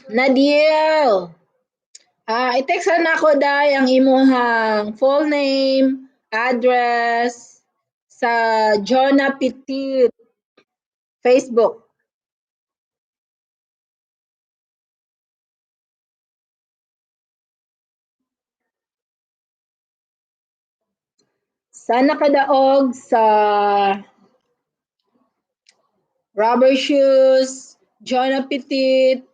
Nadiel. I-text na ako dai ang imuhang full name, address sa Jonah Petit Facebook. Sana kadaog sa rubber shoes, Jonah Petit,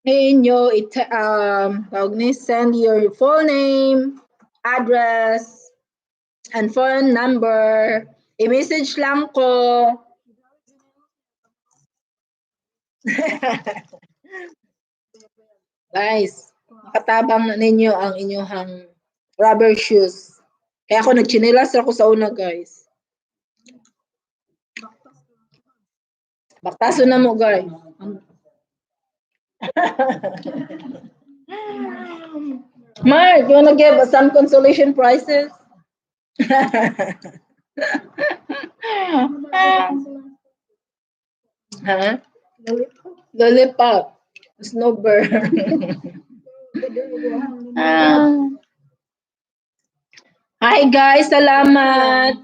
inyo send your full name, address, and phone number. I-message lang ko. Guys, makatabang na ninyo ang inyong rubber shoes. Kaya ako nagchinelas ako sa una, guys. Baktaso na mo, guys. Mark, you wanna give some consolation prizes? Huh? Lollipop. Snowbird. Hi guys, salamat.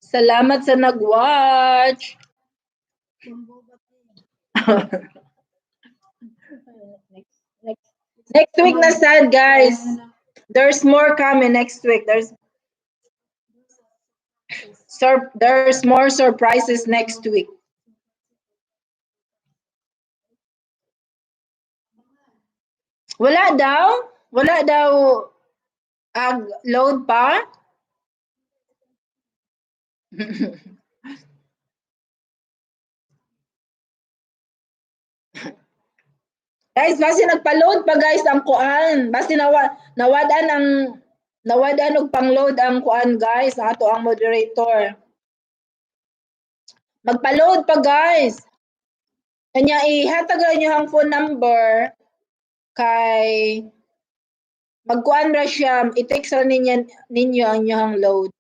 Salamat sa nag-watch. Next week na sad, guys. There's more coming next week. There's more surprises next week. Wala daw? Wala daw load pa? Guys, basi nagpa-load pa guys ang kuan. Basi nawadan og pang-load ang kuan guys, ato ang moderator. Magpa-load pa guys. Kanya ihatag ra niyo ang phone number kay magkuan ra siya, i-text ra ninyo ang inyong load.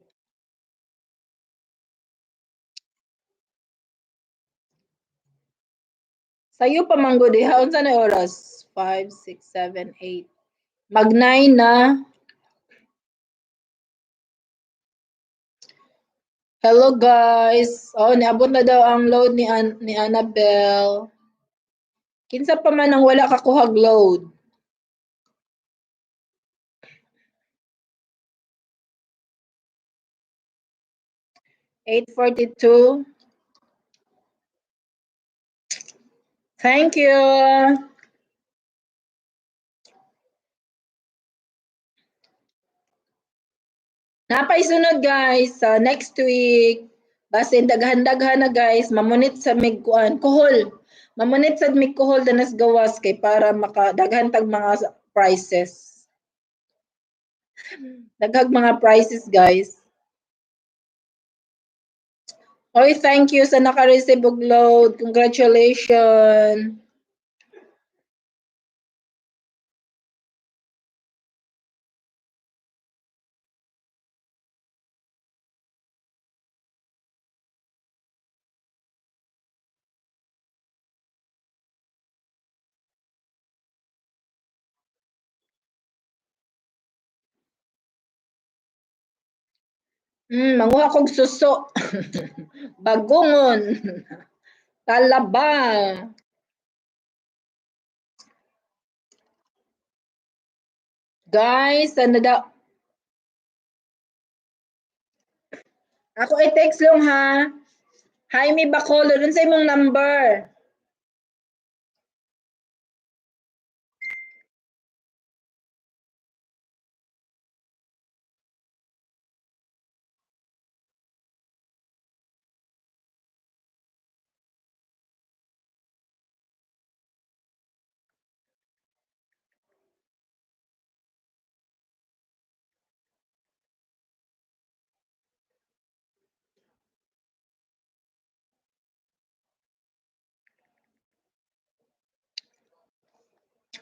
Sayo pa man gud diha unsa na oras? 5, 6, 7, 8. Mag-9 na. Hello guys. Oh, niabot na daw ang load ni Annabelle. Kinsa pa man ang wala kakuhag load? $8.42. Thank you. Napaisunod guys sa next week. Basin daghan-daghan na guys, mamunit sa migkuan kuhol. Mamunit sa migkuhol danas gawas kay para makadaghan tag mga prices. Daghag mga prices guys. Oy, thank you sa naka-receive og load. Congratulations. Manguha kog suso. Bagungon. Talaba. Guys, ano daw? Ako i-text lang ha. Jaime Bacolod, dun sa imong number.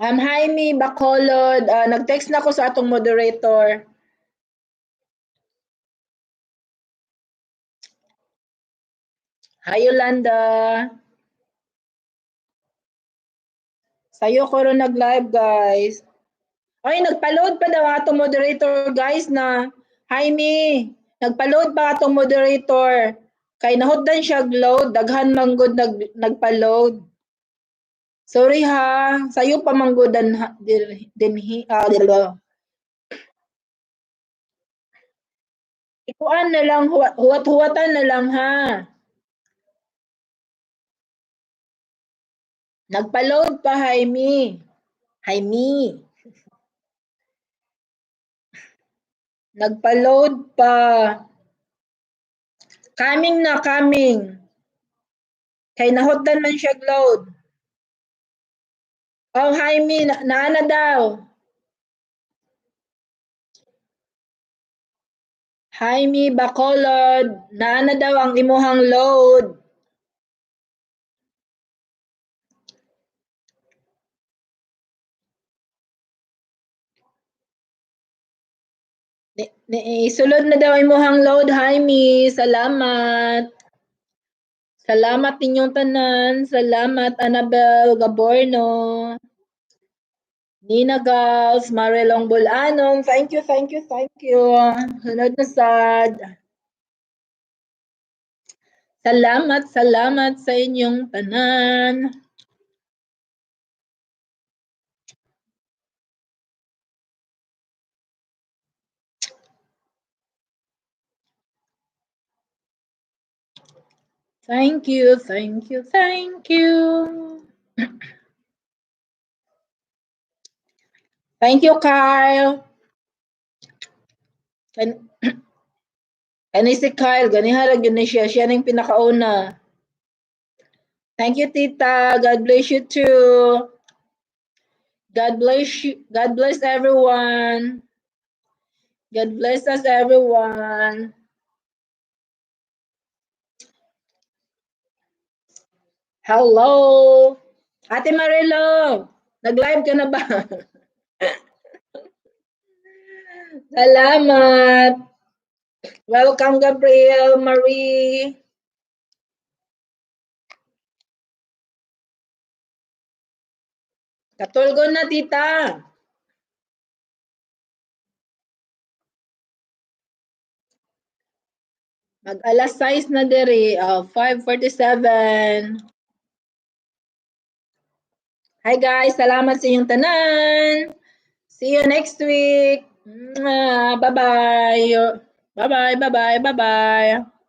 Jaime Bacolod, nag-text na ako sa atong moderator. Hi Yolanda. Sayo ko rin nag-live guys. Ay, nagpa-load pa daw atong moderator guys na Jaime. Nagpa-load pa atong moderator. Kay nahutdan siya load, daghan manggod nagpa-load. Sorry ha, sayo pa manggodan dinhi. Ikuan na lang, huwat-huwatan na lang ha. Nagpa-load pa, Jaime. Jaime. Nagpa-load pa. Coming na, coming. Kay nahutdan man siya load. Oh, Jaime, naana daw. Jaime Bacolod, naana daw ang imuhang load. Isulod na daw imuhang load, Jaime. Salamat. Salamat ninyong tanan. Salamat, Annabel Gaborno. Nina Gals, Marilong Bulanong. Thank you, thank you, thank you. Sunod na sad. Salamat, salamat sa inyong tanan. Thank you, thank you, thank you. Thank you, Kyle. Kani si Kyle, ganiharag yun na siya. Siya na yung pinakauna. Thank you, Tita. God bless you too. God bless you. God bless everyone. God bless us, everyone. Hello. Ate Marilo, nag-live ka na ba? Salamat. Welcome, Gabriel, Marie. Katulgo na, tita. Mag-alas 6 na diri, 5:47. Hi guys, salamat sa inyong tanan. See you next week. Bye-bye. Bye-bye, bye-bye, bye-bye.